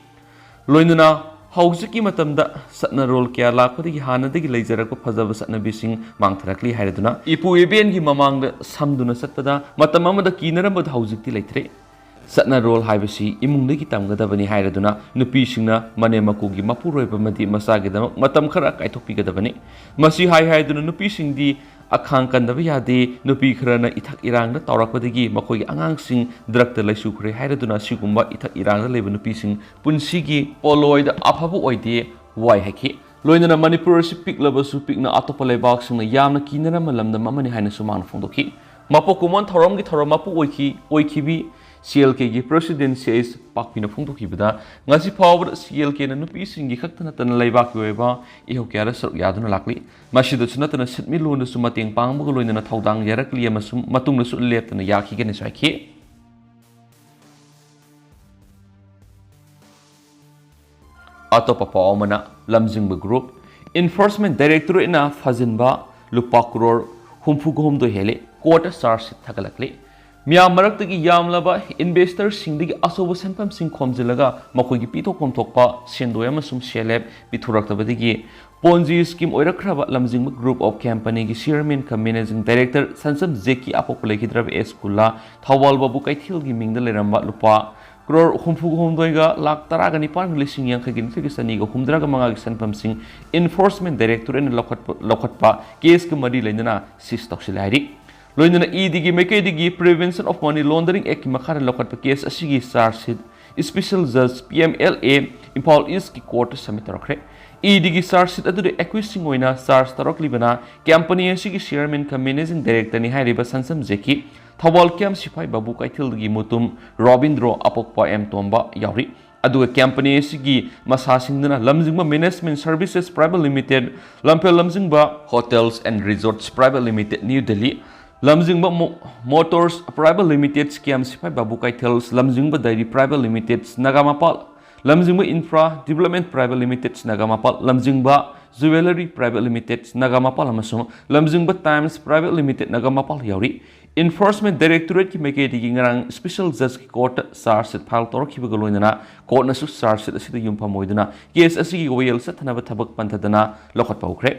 ꯂꯣꯏꯅꯅ ꯍꯧꯖꯤꯛꯀꯤ ꯃꯇꯝꯗ ꯆꯠꯅꯔꯣꯜ ꯀꯌꯥ ꯂꯥꯛꯄꯗꯒꯤ ꯍꯥꯟꯅꯗꯒꯤ ꯂꯩꯖꯔꯛꯄ ꯐꯖꯕ ꯆꯠꯅꯕꯤꯁꯤꯡ ꯃꯥꯡꯊꯔꯛꯂꯤ ꯍꯥꯏꯔꯗꯨꯅ, ꯏꯄꯨ ꯏꯕꯦꯟꯒꯤ ꯃꯃꯥꯡꯗ ꯁꯝꯗꯨꯅ ꯆꯠꯄꯗ ꯃꯇꯝ ꯑꯃꯗ ꯀꯤꯅꯔꯝꯕꯗꯨ ꯍꯧꯖꯤꯛꯇꯤ ꯂꯩꯇ꯭ꯔꯦ꯫ ꯆꯠꯅꯔꯣꯜ ꯍꯥꯏꯕꯁꯤ ꯏꯃꯨꯡꯗꯒꯤ ꯇꯝꯒꯗꯕꯅꯤ ꯍꯥꯏꯔꯗꯨꯅ, ꯅꯨꯄꯤꯁꯤꯡꯅ ꯃꯅꯦꯝ ꯃꯀꯨꯒꯤ ꯃꯄꯨꯔꯣꯏꯕ ꯑꯃꯗꯤ ꯃꯆꯥꯒꯤꯗꯃꯛ ꯃꯇꯝ ꯈꯔ ꯀꯥꯏꯊꯣꯛꯄꯤꯒꯗꯕꯅꯤ꯫ ꯃꯁꯤ ꯍꯥꯏ ꯍꯥꯏꯗꯨꯅ ꯅꯨꯄꯤꯁꯤꯡꯗꯤ ꯑꯈꯥꯡ ꯀꯟꯗꯕ ꯌꯥꯗꯦ꯫ ꯅꯨꯄꯤ ꯈꯔꯅ ꯏꯊꯛ ꯏꯔꯥꯡꯗ ꯇꯥꯎꯔꯛꯄꯗꯒꯤ ꯃꯈꯣꯏꯒꯤ ꯑꯉꯥꯡꯁꯤꯡ ꯗ꯭ꯔꯛꯇ ꯂꯩꯁꯨꯈ꯭ꯔꯦ ꯍꯥꯏꯔꯗꯨꯅ, ꯑꯁꯤꯒꯨꯝꯕ ꯏꯊꯛ ꯏꯔꯥꯡꯗ ꯂꯩꯕ ꯅꯨꯄꯤꯁꯤꯡ ꯄꯨꯟꯁꯤꯒꯤ ꯄꯣꯠꯂꯣꯏꯗ ꯑꯐꯕ ꯑꯣꯏꯗꯦ, ꯋꯥꯏ ꯍꯥꯏꯈꯤ꯫ ꯂꯣꯏꯅꯅ ꯃꯅꯤꯄꯨꯔ ꯑꯁꯤ ꯄꯤꯛꯂꯕꯁꯨ ꯄꯤꯛꯅ ꯑꯇꯣꯞꯄ ꯂꯩꯕꯥꯛꯁꯤꯡꯅ ꯌꯥꯝꯅ ꯀꯤꯅꯔꯝꯕ ꯂꯝꯗꯝ ꯑꯃꯅꯤ ꯍꯥꯏꯅꯁꯨ ꯃꯥꯅ ꯐꯣꯡꯗꯣꯛꯈꯤ꯫ ꯃꯄꯣꯛ ꯀꯨꯝꯑꯣꯟ ꯊꯧꯔꯝꯒꯤ ꯊꯧꯔꯝ ꯃꯄꯨ ꯑꯣꯏꯈꯤ, ꯑꯣꯏꯈꯤꯕꯤ ꯁꯤ ꯑꯦꯜ ꯀꯦꯒꯤ ꯄ꯭ꯔꯦꯁꯤꯗꯦꯟ ꯁꯤ ꯑꯩꯆ ꯄꯥꯛꯄꯤꯅ ꯐꯣꯡꯗꯣꯛꯈꯤꯕꯗ, ꯉꯁꯤ ꯐꯥꯎꯕꯗ ꯁꯤ ꯑꯦꯜ ꯀꯦꯅ ꯅꯨꯄꯤꯁꯤꯡꯒꯤ ꯈꯛꯇ ꯅꯠꯇꯅ ꯂꯩꯕꯥꯛꯀꯤ ꯑꯣꯏꯕ ꯏꯍꯧ ꯀꯌꯥꯗ ꯁꯔꯨꯛ ꯌꯥꯗꯨꯅ ꯂꯥꯛꯂꯤ꯫ ꯃꯁꯤꯗꯁꯨ ꯅꯠꯇꯅ ꯁꯦꯟꯃꯤꯠꯂꯣꯟꯗꯁꯨ ꯃꯇꯦꯡ ꯄꯥꯡꯕꯒ ꯂꯣꯏꯅꯅ ꯊꯧꯗꯥꯡ ꯌꯥꯔꯛꯂꯤ ꯑꯃꯁꯨꯡ ꯃꯇꯨꯡꯗꯁꯨ ꯂꯦꯞꯇꯅ ꯌꯥꯈꯤꯒꯅꯤꯁꯨ ꯍꯥꯏꯈꯤ꯫ ꯑꯇꯣꯞꯄ ꯄꯥꯎ ꯑꯃꯅ, ꯂꯝꯖꯤꯡꯕ ꯒ꯭ꯔꯨꯞ ꯏꯟꯐꯣꯔꯁꯃꯦꯟ ꯗꯥꯏꯔꯦꯛꯇꯣꯔꯦꯠꯅ ꯐꯥꯖꯤꯟꯕ ꯂꯨꯄꯥ ꯀ꯭ꯔꯣꯔ ꯍꯨꯝꯐꯨꯒ ꯍꯨꯝꯗꯣꯏ ꯍꯦꯜꯂꯤ, ꯀꯣꯔꯠꯇ ꯆꯥꯔꯖ ꯁꯤꯠ ꯊꯥꯒꯠꯂꯛꯂꯤ꯫ ꯃꯤꯌꯥꯝ ꯃꯔꯛꯇꯒꯤ ꯌꯥꯝꯂꯕ ꯏꯟꯚꯦꯁꯇꯔꯁꯤꯡꯗꯒꯤ ꯑꯆꯧꯕ ꯁꯦꯟꯐꯝꯁꯤꯡ ꯈꯣꯝꯖꯤꯜꯂꯒ ꯃꯈꯣꯏꯒꯤ ꯄꯤꯊꯣꯛꯐꯝ ꯊꯣꯛꯄ ꯁꯦꯟꯗꯣꯏ ꯑꯃꯁꯨꯡ ꯁꯦꯜ ꯍꯦꯞ ꯄꯤꯊꯣꯔꯛꯇꯕꯗꯒꯤ ꯄꯣꯟꯖꯤ ꯁ꯭ꯀꯤꯝ ꯑꯣꯏꯔꯛꯈ꯭ꯔꯕ ꯂꯝꯖꯤꯡꯕ ꯒ꯭ꯔꯨꯞ ꯑꯣꯐ ꯀꯝꯄꯅꯤꯒꯤ ꯆꯤꯌꯔꯃꯦꯟ ꯀꯝ ꯃꯦꯅꯦꯖꯤꯡ ꯗꯥꯏꯔꯦꯛꯇꯔ ꯁꯟꯁꯝ ꯖꯦꯀꯤ ꯑꯄꯣꯛꯄ ꯂꯩꯈꯤꯗ꯭ꯔꯕ ꯑꯦꯁ ꯀꯨꯂꯥ ꯊꯧꯕꯥꯜ ꯕꯥꯕꯨ ꯀꯩꯊꯦꯜꯒꯤ ꯃꯤꯡꯗ ꯂꯩꯔꯝꯕ ꯂꯨꯄꯥ ꯀ꯭ꯔꯣꯔ ꯍꯨꯝꯐꯨ ꯍꯨꯝꯗꯣꯏꯒ ꯂꯥꯛ ꯇꯔꯥꯒ ꯅꯤꯄꯥꯟꯒ ꯂꯤꯁꯤꯡ ꯌꯥꯡꯈꯩꯒ ꯅꯤꯊꯣꯏꯒ ꯆꯅꯤꯒ ꯍꯨꯝꯗ꯭ꯔꯥꯒ ꯃꯉꯥꯒꯤ ꯁꯦꯟꯐꯝꯁꯤꯡ ꯏꯟꯐꯣꯔꯁꯃꯦꯟ ꯗꯥꯏꯔꯦꯛꯇꯣꯔꯦꯠꯅ ꯂꯧꯈꯠꯄ, ꯂꯧꯈꯠꯄ ꯀꯦꯁꯀ ꯃꯔꯤ ꯂꯩꯅꯅ ꯁꯤꯖ ꯇꯧꯁꯤꯜꯂꯦ ꯍꯥꯏꯔꯤ꯫ ꯂꯣꯏꯅꯅ ꯏ ꯗꯤꯒꯤ ꯃꯥꯏꯀꯩꯗꯒꯤ Prevention of Money Laundering Act ꯀꯤ ꯃꯈꯥꯗ ꯂꯧꯈꯠꯄ ꯀꯦꯁ ꯑꯁꯤꯒꯤ ꯆꯥꯔꯖ ꯁꯤꯠ ꯏꯁꯄꯤꯁꯦꯜ ꯖꯖ P M L A Imphal ꯏꯁꯀꯤ ꯀꯣꯔꯠꯇ ꯁꯕꯃꯤꯠ ꯇꯧꯔꯛꯈ꯭ꯔꯦ꯫ ꯏ ꯗꯤꯒꯤ ꯆꯥꯔꯖ ꯁꯤꯠ ꯑꯗꯨꯗ ꯑꯦꯀ꯭ꯌꯨꯁꯁꯤꯡ ꯑꯣꯏꯅ ꯆꯥꯔꯖ ꯇꯧꯔꯛꯂꯤꯕꯅ ꯀꯝꯄꯅꯤ ꯑꯁꯤꯒꯤ ꯆꯤꯌꯔꯃꯦꯟ ꯀꯝ ꯃꯦꯅꯦꯖꯤꯡ ꯗꯥꯏꯔꯦꯛꯇꯔꯅꯤ ꯍꯥꯏꯔꯤꯕ ꯁꯟꯁꯝ ꯖꯦꯀꯤ, ꯊꯧꯕꯥꯜ ꯀꯦꯝ ꯁꯤꯐꯥꯏ ꯕꯥꯕꯨ ꯀꯩꯊꯦꯜꯗꯒꯤ ꯃꯨꯇꯨꯝ ꯔꯣꯕꯤꯟꯗ꯭ꯔꯣ ꯑꯄꯣꯛꯄ ꯑꯦꯝ ꯇꯣꯝꯕ ꯌꯥꯎꯔꯤ꯫ ꯑꯗꯨꯒ ꯀꯝꯄꯅꯤ ꯑꯁꯤꯒꯤ ꯃꯁꯥꯁꯤꯡꯗꯨꯅ ꯂꯝꯖꯤꯡꯕ Management Services Private Limited, ꯂꯝꯐꯦꯜ ꯂꯝꯖꯤꯡꯕ Hotels and Resorts Private Limited, New Delhi, ꯂꯝꯖꯤꯡꯕ Mo-, Motors Private Limited, ꯁꯤ ꯀꯦ ꯑꯦꯝ ꯁꯤꯐꯥꯏ ꯕꯥꯕꯨ ꯀꯩꯊꯦꯜ, ꯂꯝꯖꯤꯡꯕ Dairy Private Limited, ꯅꯒꯥꯃꯄꯥꯜ, ꯂꯝꯖꯤꯡꯕ Infra Development Private Limited, Nagamapal, ꯂꯝꯖꯤꯡꯕ Jewellery Private Limited, ꯅꯒꯥꯃꯄꯥꯜ ꯑꯃꯁꯨꯡ ꯂꯝꯖꯤꯡꯕ Times Private Limited, ꯅꯒꯥꯃꯄꯥꯜ ꯌꯥꯎꯔꯤ꯫ Enforcement Directorateꯀꯤ ꯃꯥꯏꯀꯩꯗꯒꯤ ꯉꯔꯥꯡ Special Judgeꯀꯤ courtꯇ charge sheet file ꯇꯧꯔꯛꯈꯤꯕꯒ ꯂꯣꯏꯅꯅ courtꯅꯁꯨ charge sheet ꯑꯁꯤꯗ ꯌꯨꯝꯐꯝ ꯑꯣꯏꯗꯨꯅ case ꯑꯁꯤꯒꯤ ꯋꯥꯌꯦꯜ ꯆꯠꯊꯅꯕ ꯊꯕꯛ ꯄꯟꯊꯗꯅ ꯂꯧꯈꯠꯄ ꯍꯧꯈ꯭ꯔꯦ꯫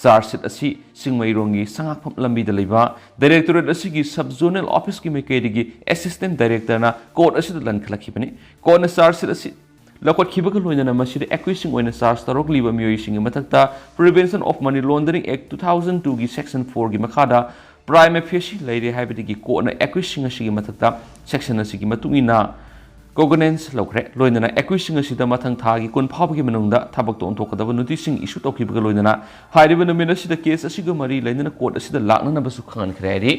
Charge sheet ꯑꯁꯤ ꯆꯤꯡꯃꯩꯔꯣꯡꯒꯤ ꯁꯉꯥꯛꯐꯝ ꯂꯝꯕꯤꯗ ꯂꯩꯕ directorate ꯑꯁꯤꯒꯤ sub zonal officeꯀꯤ ꯃꯥꯏꯀꯩꯗꯒꯤ assistant directorꯅ court ꯑꯁꯤꯗ ꯂꯟꯈꯠꯂꯛꯈꯤꯕꯅꯤ꯫ Courtꯅ charge sheet ꯑꯁꯤ ꯂꯧꯈꯠꯈꯤꯕꯒ ꯂꯣꯏꯅꯅ ꯃꯁꯤꯗ accusing ꯑꯣꯏꯅ charge ꯇꯧꯔꯛꯂꯤꯕ ꯃꯤꯑꯣꯏꯁꯤꯡꯒꯤ ꯃꯊꯛꯇ Prevention of Money Laundering Act two thousand twoꯒꯤ section fourꯒꯤ ꯃꯈꯥꯗ prima facie ꯂꯩꯔꯦ ꯍꯥꯏꯕꯗꯒꯤ courtꯅ accusing ꯑꯁꯤꯒꯤ ꯃꯊꯛꯇ section ꯑꯁꯤꯒꯤ ꯃꯇꯨꯡ ꯏꯟꯅ cognizance ꯂꯧꯈ꯭ꯔꯦ꯫ ꯂꯣꯏꯅꯅ accusing ꯑꯁꯤꯗ ꯃꯊꯪ ꯊꯥꯒꯤ ꯀꯨꯟ ꯐꯥꯎꯕꯒꯤ ꯃꯅꯨꯡꯗ ꯊꯕꯛꯇ ꯑꯣꯟꯊꯣꯛꯀꯗꯕ noticeꯁꯤꯡ issue ꯇꯧꯈꯤꯕꯒ ꯂꯣꯏꯅꯅ ꯍꯥꯏꯔꯤꯕ ꯅꯨꯃꯤꯠ ꯑꯁꯤꯗ case ꯑꯁꯤꯒ ꯃꯔꯤ ꯂꯩꯅꯅ court ꯑꯁꯤꯗ ꯂꯥꯛꯅꯅꯕꯁꯨ ꯈꯪꯍꯟꯈ꯭ꯔꯦ ꯍꯥꯏꯔꯤ꯫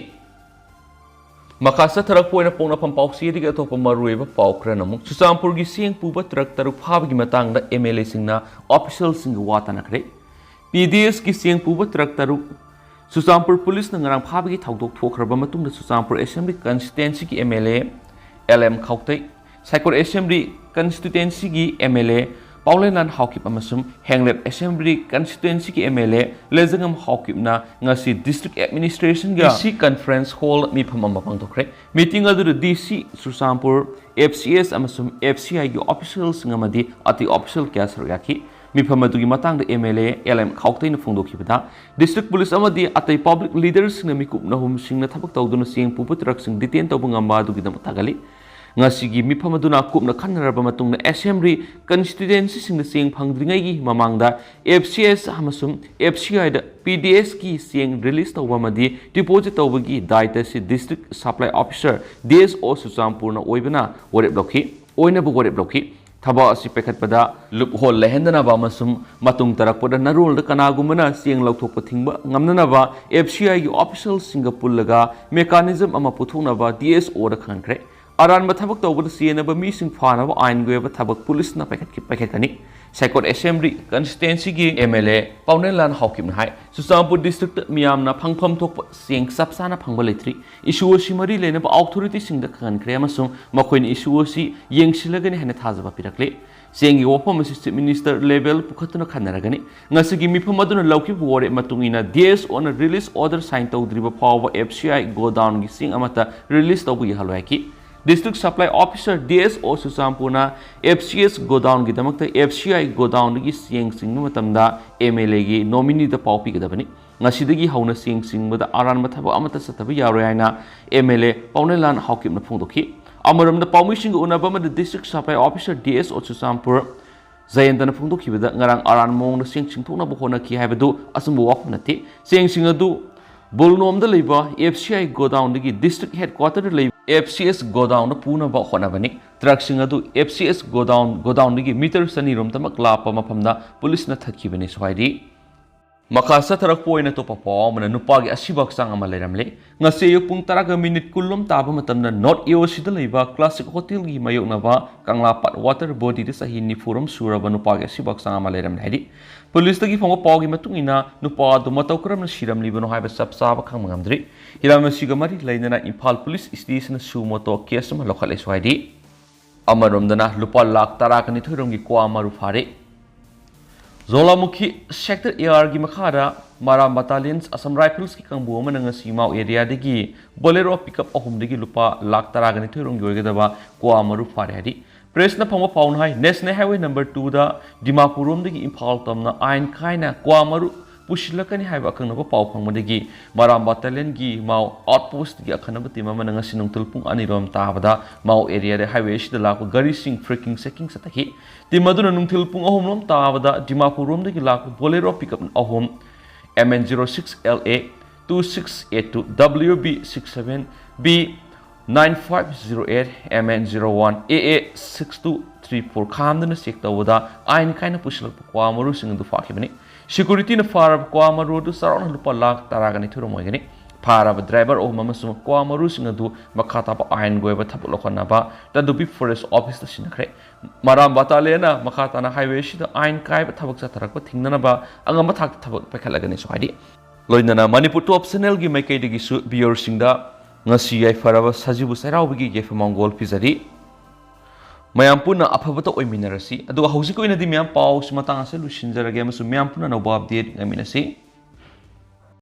ꯃꯈꯥ ꯆꯠꯊꯔꯛꯄ ꯑꯣꯏꯅ ꯄꯣꯛꯅꯐꯝ ꯄꯥꯎꯆꯦꯗꯒꯤ ꯑꯇꯣꯞꯄ ꯃꯔꯨꯑꯣꯏꯕ ꯄꯥꯎ ꯈꯔꯅ ꯑꯃꯨꯛ ꯆꯨꯔꯆꯥꯟꯄꯨꯔꯒꯤ ꯆꯦꯡ ꯄꯨꯕ truck ꯇꯔꯨꯛ ꯐꯥꯕꯒꯤ ꯃꯇꯥꯡꯗ MLAꯁꯤꯡꯅ officialꯁꯤꯡꯒ ꯋꯥ ꯇꯥꯅꯈ꯭ꯔꯦ꯫ PDSꯀꯤ ꯆꯦꯡ ꯄꯨꯕ truck ꯇꯔꯨꯛ ꯆꯨꯔꯆꯥꯟꯄꯨꯔ policeꯅ ꯉꯔꯥꯡ ꯐꯥꯕꯒꯤ ꯊꯧꯗꯣꯛ ꯊꯣꯛꯈ꯭ꯔꯕ ꯃꯇꯨꯡꯗ Churachandpur Assembly Constituencyꯒꯤ MLA LM ꯈꯥꯎꯇꯩ, ꯁꯥꯏꯀꯣꯠ Assembly Constituencyꯒꯤ MLA ꯄꯥꯎꯂꯦꯟꯂꯥꯟ Haokip ꯑꯃꯁꯨꯡ ꯍꯦꯡꯂꯦꯠ Assembly Constituencyꯒꯤ MLA ꯂꯦꯖꯉꯝ ꯍꯥꯎꯀꯤꯞꯅ ꯉꯁꯤ District Administrationꯒꯤ DC Conference Hall ꯃꯤꯐꯝ ꯑꯃ ꯄꯥꯡꯊꯣꯛꯈ꯭ꯔꯦ꯫ Meeting ꯑꯗꯨꯗ DC ꯆꯨꯔꯆꯥꯟꯄꯨꯔ, FCS ꯑꯃꯁꯨꯡ FCIꯒꯤ officialꯁꯤꯡ ꯑꯃꯗꯤ ꯑꯇꯩ official ꯀꯌꯥ ꯁꯔꯨꯛ ꯌꯥꯈꯤ꯫ ꯃꯤꯐꯝ ꯑꯗꯨꯒꯤ ꯃꯇꯥꯡꯗ MLA LM ꯈꯥꯎꯇꯩꯅ ꯐꯣꯡꯗꯣꯛꯈꯤꯕꯗ, district police ꯑꯃꯗꯤ ꯑꯇꯩ public leaderꯁꯤꯡꯅ ꯃꯤꯀꯨꯞ ꯅꯍꯨꯝꯁꯤꯡꯅ ꯊꯕꯛ ꯇꯧꯗꯨꯅ ꯆꯦꯡ ꯄꯨꯕ truckꯁꯤꯡ detain ꯇꯧꯕ ꯉꯝꯕ ꯑꯗꯨꯒꯤꯗꯃꯛ ꯊꯥꯒꯠꯂꯤ꯫ ꯉꯁꯤꯒꯤ ꯃꯤꯐꯝ ꯑꯗꯨꯅ ꯀꯨꯞꯅ ꯈꯟꯅꯔꯕ ꯃꯇꯨꯡꯗ Assembly Constituencyꯁꯤꯡꯗ ꯆꯦꯡ ꯐꯪꯗ꯭ꯔꯤꯉꯩꯒꯤ ꯃꯃꯥꯡꯗ FCS ꯑꯃꯁꯨꯡ FCIꯗ PDSꯀꯤ ꯆꯦꯡ release ꯇꯧꯕ ꯑꯃꯗꯤ deposit ꯇꯧꯕꯒꯤ ꯗꯥꯏꯇ ꯑꯁꯤ District Supply Officer, DSO ꯆꯨꯔꯆꯥꯟꯄꯨꯔꯅ ꯑꯣꯏꯕꯅ ꯋꯥꯔꯦꯞ ꯂꯧꯈꯤ, ꯑꯣꯏꯅꯕ ꯋꯥꯔꯦꯞ ꯂꯧꯈꯤ꯫ ꯊꯕꯛ ꯑꯁꯤ ꯄꯥꯏꯈꯠꯄꯗ loophole ꯂꯩꯍꯟꯗꯅꯕ ꯑꯃꯁꯨꯡ ꯃꯇꯨꯡ ꯇꯥꯔꯛꯄꯗ ꯅꯔꯣꯜꯗ ꯀꯅꯥꯒꯨꯝꯕꯅ ꯆꯦꯡ ꯂꯧꯊꯣꯛꯄ ꯊꯤꯡꯕ ꯉꯝꯅꯅꯕ FCIꯒꯤ officialꯁꯤꯡꯒ ꯄꯨꯜꯂꯒ mechanism ꯑꯃ ꯄꯨꯊꯣꯛꯅꯕ DSOꯗ ꯈꯪꯍꯟꯈ꯭ꯔꯦ꯫ ꯑꯔꯥꯟꯕ ꯊꯕꯛ ꯇꯧꯕꯗ ꯆꯦꯟꯅꯕ ꯃꯤꯁꯤꯡ ꯐꯥꯅꯕ ꯑꯥꯏꯟꯒꯤ ꯑꯣꯏꯕ ꯊꯕꯛ ꯄꯨꯂꯤꯁꯅ ꯄꯥꯏꯈꯠꯈꯤ ꯄꯥꯏꯈꯠꯀꯅꯤ꯫ ꯁꯥꯏꯀꯣꯠ ꯑꯦꯁꯦꯝꯕ꯭ꯂꯤ ꯀꯟꯁꯇꯤꯇ꯭ꯋꯦꯟꯁꯤꯒꯤ ꯑꯦꯝ ꯑꯦꯜ ꯑꯦ ꯄꯥꯎꯅꯦꯂꯥꯟ ꯍꯥꯎꯀꯤꯞꯅ ꯍꯥꯏ, ꯆꯨꯔꯆꯥꯟꯄꯨꯔ ꯗꯤꯁꯇ꯭ꯔꯤꯛꯇ ꯃꯤꯌꯥꯝꯅ ꯐꯪꯐꯝ ꯊꯣꯛꯄ ꯆꯦꯡ ꯆꯞ ꯆꯥꯅ ꯐꯪꯕ ꯂꯩꯇ꯭ꯔꯤ꯫ ꯏꯁꯨ ꯑꯁꯤ ꯃꯔꯤ ꯂꯩꯅꯕ ꯑꯣꯊꯣꯔꯤꯇꯤꯁꯤꯡꯗ ꯈꯪꯍꯟꯈ꯭ꯔꯦ ꯑꯃꯁꯨꯡ ꯃꯈꯣꯏꯅ ꯏꯁꯨ ꯑꯁꯤ ꯌꯦꯡꯁꯤꯜꯂꯒꯅꯤ ꯍꯥꯏꯅ ꯊꯥꯖꯕ ꯄꯤꯔꯛꯂꯤ꯫ ꯆꯦꯡꯒꯤ ꯋꯥꯐꯝ ꯑꯁꯤ ꯆꯤꯐ ꯃꯤꯅꯤꯁꯇꯔ ꯂꯦꯚꯦꯜ ꯄꯨꯈꯠꯇꯨꯅ ꯈꯟꯅꯔꯒꯅꯤ꯫ ꯉꯁꯤꯒꯤ ꯃꯤꯐꯝ ꯑꯗꯨꯅ ꯂꯧꯈꯤꯕ ꯋꯥꯔꯦꯞ ꯃꯇꯨꯡ ꯏꯟꯅ ꯗꯤ ꯑꯦꯁ ꯑꯣꯅ ꯔꯤꯂꯤꯁ ꯑꯣꯔꯗꯔ ꯁꯥꯏꯟ ꯇꯧꯗ꯭ꯔꯤꯕ ꯐꯥꯎꯕ ꯑꯦꯐ ꯁꯤ ꯑꯥꯏ ꯒꯣꯗꯥꯎꯟꯒꯤ ꯆꯦꯡ ꯑꯃꯠꯇ ꯔꯤꯂꯤꯁ ꯇꯧꯕ ꯌꯥꯍꯜꯂꯣꯏ ꯍꯥꯏꯈꯤ꯫ District supply officer D S ꯑꯣ ꯆꯨꯔꯆꯥꯟꯄꯨꯔꯅ F C S ꯒꯣꯗꯥꯎꯟꯒꯤꯗꯃꯛꯇ F C I ꯒꯣꯗꯥꯎꯟꯗꯒꯤ ꯆꯦꯡ ꯆꯤꯡꯕ ꯃꯇꯝꯗ ꯑꯦꯝ ꯑꯦꯜ ꯑꯦꯒꯤ ꯅꯣꯃꯤꯅꯤꯗ ꯄꯥꯎ ꯄꯤꯒꯗꯕꯅꯤ꯫ ꯉꯁꯤꯗꯒꯤ ꯍꯧꯅ ꯆꯦꯡ ꯆꯤꯡꯕꯗ ꯑꯔꯥꯟꯕ ꯊꯕꯛ ꯑꯃꯠꯇ ꯆꯠꯊꯕ ꯌꯥꯔꯣꯏ ꯍꯥꯏꯅ ꯑꯦꯝ ꯑꯦꯜ ꯑꯦ ꯄꯥꯎꯅꯦꯂꯥꯟ ꯍꯥꯎꯀꯤꯞꯅ ꯐꯣꯡꯗꯣꯛꯈꯤ꯫ ꯑꯃꯔꯣꯝꯗ ꯄꯥꯎꯃꯤꯁꯤꯡꯒ ꯎꯅꯕ ꯑꯃꯗ district supply officer D S ꯑꯣ ꯆꯨꯔꯆꯥꯟꯄꯨꯔ ꯖꯌꯟꯇꯅ ꯐꯣꯡꯗꯣꯛꯈꯤꯕꯗ ꯉꯔꯥꯡ ꯑꯔꯥꯟꯕ ꯃꯑꯣꯡꯗ ꯆꯦꯡ ꯆꯤꯡꯊꯣꯛꯅꯕ ꯍꯣꯠꯅꯈꯤ ꯍꯥꯏꯕꯗꯨ ꯑꯆꯨꯝꯕ ꯋꯥꯐꯝ ꯅꯠꯇꯦ꯫ ꯆꯦꯡꯁꯤꯡ ꯑꯗꯨ ꯕꯨꯜꯅꯣꯝꯗ ꯂꯩꯕ ꯑꯦꯐ ꯁꯤ ꯑꯥꯏ ꯒꯣꯗꯥꯎꯟꯗꯒꯤ ꯗꯤꯁꯇ꯭ꯔꯤꯛ ꯍꯦꯗꯀ꯭ꯋꯥꯇꯔꯗ ꯂꯩꯕ ꯑꯦꯐ ꯁꯤ ꯑꯦꯁ ꯒꯣꯗꯥꯎꯟꯗ ꯄꯨꯅꯕ ꯍꯣꯠꯅꯕꯅꯤ꯫ ꯇ꯭ꯔꯛꯁꯤꯡ ꯑꯗꯨ F C S godown ꯒꯣꯗꯥꯎꯟꯗꯒꯤ metre ꯆꯅꯤꯔꯣꯝꯇꯃꯛ ꯂꯥꯞꯄ ꯃꯐꯝꯗ ꯄꯨꯂꯤꯁꯅ ꯊꯠꯈꯤꯕꯅꯤ ꯍꯥꯏꯔꯤ꯫ ꯃꯈꯥ ꯆꯠꯊꯔꯛꯄ ꯑꯣꯏꯅ ꯑꯇꯣꯞꯄ ꯄꯥꯎ ꯑꯃꯅ ꯅꯨꯄꯥꯒꯤ ꯑꯁꯤꯕ ꯍꯛꯆꯥꯡ ꯑꯃ ꯂꯩꯔꯝꯂꯦ꯫ ꯉꯁꯤ ꯑꯌꯨꯛ ꯄꯨꯡ ꯇꯔꯥꯒ ꯃꯤꯅꯤꯠ ꯀꯨꯟꯂꯣꯝ ꯇꯥꯕ ꯃꯇꯝꯗ ꯅꯣꯔꯠ ꯑꯦ ꯑꯣ ꯁꯤꯗ ꯂꯩꯕ ꯀ꯭ꯂꯥꯁꯤꯛ ꯍꯣꯇꯦꯜꯒꯤ ꯃꯥꯌꯣꯛꯅꯕ ꯀꯪꯂꯥꯄꯥꯠ ꯋꯥꯇꯔ ꯕꯣꯗꯤꯗ ꯆꯍꯤ ꯅꯤꯐꯨꯔꯣꯝ ꯁꯨꯔꯕ ꯅꯨꯄꯥꯒꯤ ꯑꯁꯤꯕ ꯍꯛꯆꯥꯡ ꯑꯃ ꯂꯩꯔꯝꯂꯦ ꯍꯥꯏꯔꯤ꯫ ꯄꯨꯂꯤꯁꯇꯒꯤ ꯐꯪꯕ ꯄꯥꯎꯒꯤ ꯃꯇꯨꯡ ꯏꯟꯅ ꯅꯨꯄꯥ ꯑꯗꯨ ꯃꯇꯧ ꯀꯔꯝꯅ ꯁꯤꯔꯝꯂꯤꯕꯅꯣ ꯍꯥꯏꯕ ꯆꯞ ꯆꯥꯕ ꯈꯪꯕ ꯉꯝꯗ꯭ꯔꯤ꯫ ꯍꯤꯔꯝ ꯑꯁꯤꯒ ꯃꯔꯤ ꯂꯩꯅꯅ ꯏꯝꯐꯥꯜ ꯄꯨꯂꯤꯁ ꯁ꯭ꯇꯦꯁꯟꯅ ꯁꯨ ꯃꯣꯇꯣ ꯀꯦꯁ ꯑꯃ ꯂꯧꯈꯠꯂꯦꯁꯨ ꯍꯥꯏꯔꯤ꯫ ꯑꯃꯔꯣꯝꯗꯅ ꯂꯨꯄꯥ ꯂꯥꯈ ꯇꯔꯥꯒ ꯅꯤꯊꯣꯏ ꯔꯣꯝꯒꯤ ꯀ꯭ꯋꯥ ꯃꯔꯨ ꯐꯥꯔꯦ꯫ ꯖꯣꯂꯥꯃꯨꯈꯤ ꯁꯦꯛꯇꯔ ꯑꯦ ꯑꯥꯔꯒꯤ ꯃꯈꯥꯗ ꯃꯔꯥꯝ ꯕꯇꯥꯂꯤꯌꯟꯁ ꯑꯁꯥꯝ ꯔꯥꯏꯐꯜꯁꯀꯤ ꯀꯥꯡꯕꯨ ꯑꯃꯅ ꯉꯁꯤ ꯃꯥꯎ ꯑꯦꯔꯤꯌꯥꯗꯒꯤ ꯕꯣꯂꯦꯔꯣ ꯄꯤꯀꯞ ꯑꯍꯨꯝꯗꯒꯤ ꯂꯨꯄꯥ ꯂꯥꯈ ꯇꯔꯥꯒ ꯅꯤꯊꯣꯏ ꯔꯣꯝꯒꯤ ꯑꯣꯏꯒꯗꯕ ꯀ꯭ꯋꯥ ꯃꯔꯨ ꯐꯥꯔꯦ ꯍꯥꯏꯔꯤ꯫ ꯄ꯭ꯔꯦꯁꯅ ꯐꯪꯕ ꯄꯥꯎꯅ ꯍꯥꯏ, ꯅꯦꯁꯅꯦꯜ ꯍꯥꯏꯋꯦ ꯅꯝꯕꯔ ꯇꯨꯗ ꯗꯤꯃꯥꯄꯨꯔ ꯔꯣꯝꯗꯒꯤ ꯏꯝꯐꯥꯜ ꯇꯝꯅ ꯑꯥꯏꯟ ꯀꯥꯏꯅ ꯀ꯭ꯋꯥ ꯃꯔꯨ ꯄꯨꯁꯤꯜꯂꯛꯀꯅꯤ ꯍꯥꯏꯕ ꯑꯀꯛꯅꯕ ꯄꯥꯎ ꯐꯪꯕꯗꯒꯤ ꯃꯔꯥꯝ ꯕꯇꯥꯂꯤꯌꯟꯒꯤ ꯃꯥꯎ ꯑꯥꯎꯠꯄꯣꯁꯇꯒꯤ ꯑꯈꯟꯅꯕ ꯇꯤꯝ ꯑꯃꯅ ꯉꯁꯤ ꯅꯨꯡꯊꯤꯜ ꯄꯨꯡ ꯑꯅꯤꯔꯣꯝ ꯇꯥꯕꯗ ꯃꯥꯎ ꯑꯦꯔꯤꯌꯥꯗ ꯍꯥꯏꯋꯦ ꯑꯁꯤꯗ ꯂꯥꯛꯄ ꯒꯥꯔꯤꯁꯤꯡ ꯐ꯭ꯔꯦꯀꯤꯡ ꯆꯦꯀꯤꯡ ꯆꯠꯊꯈꯤ꯫ ꯇꯤꯝ ꯑꯗꯨꯅ ꯅꯨꯡꯊꯤꯜ ꯄꯨꯡ ꯑꯍꯨꯝ ꯂꯣꯝ ꯇꯥꯕꯗ ꯗꯤꯃꯥꯄꯨꯔ ꯔꯣꯝꯗꯒꯤ ꯂꯥꯛꯄ ꯕꯣꯂꯦꯔꯣ ꯄꯤꯀꯞ ꯑꯍꯨꯝ, M N zero six L A two six eight two, W B six seven B nine five zero eight, M N zero one A A six two three four ꯈꯥꯝꯗꯨꯅ ꯆꯦꯛ ꯇꯧꯕꯗ ꯑꯥꯏꯟ ꯀꯥꯏꯅ ꯄꯨꯁꯤꯜꯂꯛꯄ ꯀ꯭ꯋꯥ ꯃꯔꯨꯁꯤꯡ ꯑꯗꯨ ꯐꯥꯈꯤꯕꯅꯤ꯫ ꯁꯦꯀ꯭ꯌꯨꯔꯤꯇꯤꯅ ꯐꯥꯔꯕ ꯀ꯭ꯋꯥ ꯃꯔꯨ ꯑꯗꯨ ꯆꯥꯎꯔꯥꯛꯅ ꯂꯨꯄꯥ ꯂꯥꯈ ꯇꯔꯥꯒ ꯅꯤꯊꯣꯏ ꯔꯣꯝ ꯑꯣꯏꯒꯅꯤ꯫ ꯐꯥꯔꯕ ꯗ꯭ꯔꯥꯏꯚꯔ ꯑꯍꯨꯝ ꯑꯃꯁꯨꯡ ꯀ꯭ꯋꯥ ꯃꯔꯨꯁꯤꯡ ꯑꯗꯨ ꯃꯈꯥ ꯇꯥꯕ ꯑꯥꯏꯟꯒꯤ ꯑꯣꯏꯕ ꯊꯕꯛ ꯂꯧꯈꯠꯅꯕ ꯇꯗꯨꯕꯤ ꯐꯣꯔꯦꯁ ꯑꯣꯐꯤꯁꯇ ꯁꯤꯟꯅꯈ꯭ꯔꯦ꯫ ꯃꯔꯥꯝ ꯕꯇꯥꯂꯦꯅ ꯃꯈꯥ ꯇꯥꯅ ꯍꯥꯏꯋꯦ ꯑꯁꯤꯗ ꯑꯥꯏꯟ ꯀꯥꯏꯕ ꯊꯕꯛ ꯆꯠꯊꯔꯛꯄ ꯊꯤꯡꯅꯅꯕ ꯑꯉꯝꯕ ꯊꯥꯛꯇ ꯊꯕꯛ ꯄꯥꯏꯈꯠꯂꯒꯅꯤꯁꯨ ꯍꯥꯏꯔꯤ꯫ ꯂꯣꯏꯅꯅ ꯃꯅꯤꯄꯨꯔ ꯇꯣꯞ ꯆꯦꯅꯦꯜꯒꯤ ꯃꯥꯏꯀꯩꯗꯒꯤꯁꯨ ꯚꯤꯌꯔꯁꯤꯡꯗ ꯉꯁꯤ ꯌꯥꯏꯐꯔꯕ ꯁꯖꯤꯕꯨ ꯆꯩꯔꯥꯎꯕꯒꯤ ꯌꯥꯏꯐ ꯃꯪꯒꯣꯜ ꯄꯤꯖꯔꯤ꯫ ꯃꯌꯥꯝ ꯄꯨꯟꯅ ꯑꯐꯕꯇ ꯑꯣꯏꯃꯤꯟꯅꯔꯁꯤ꯫ ꯑꯗꯨꯒ ꯍꯧꯖꯤꯛꯀꯤ ꯑꯣꯏꯅꯗꯤ ꯃꯌꯥꯝ ꯄꯥꯎꯁꯤ ꯃꯇꯥꯡ ꯑꯁꯤꯗ ꯂꯣꯏꯁꯤꯟꯖꯔꯒꯦ ꯑꯃꯁꯨꯡ ꯃꯌꯥꯝ ꯄꯨꯟꯅ ꯑꯅꯧꯕ ꯑꯞꯗꯦꯠ ꯉꯥꯏꯃꯤꯟꯅꯁꯤ꯫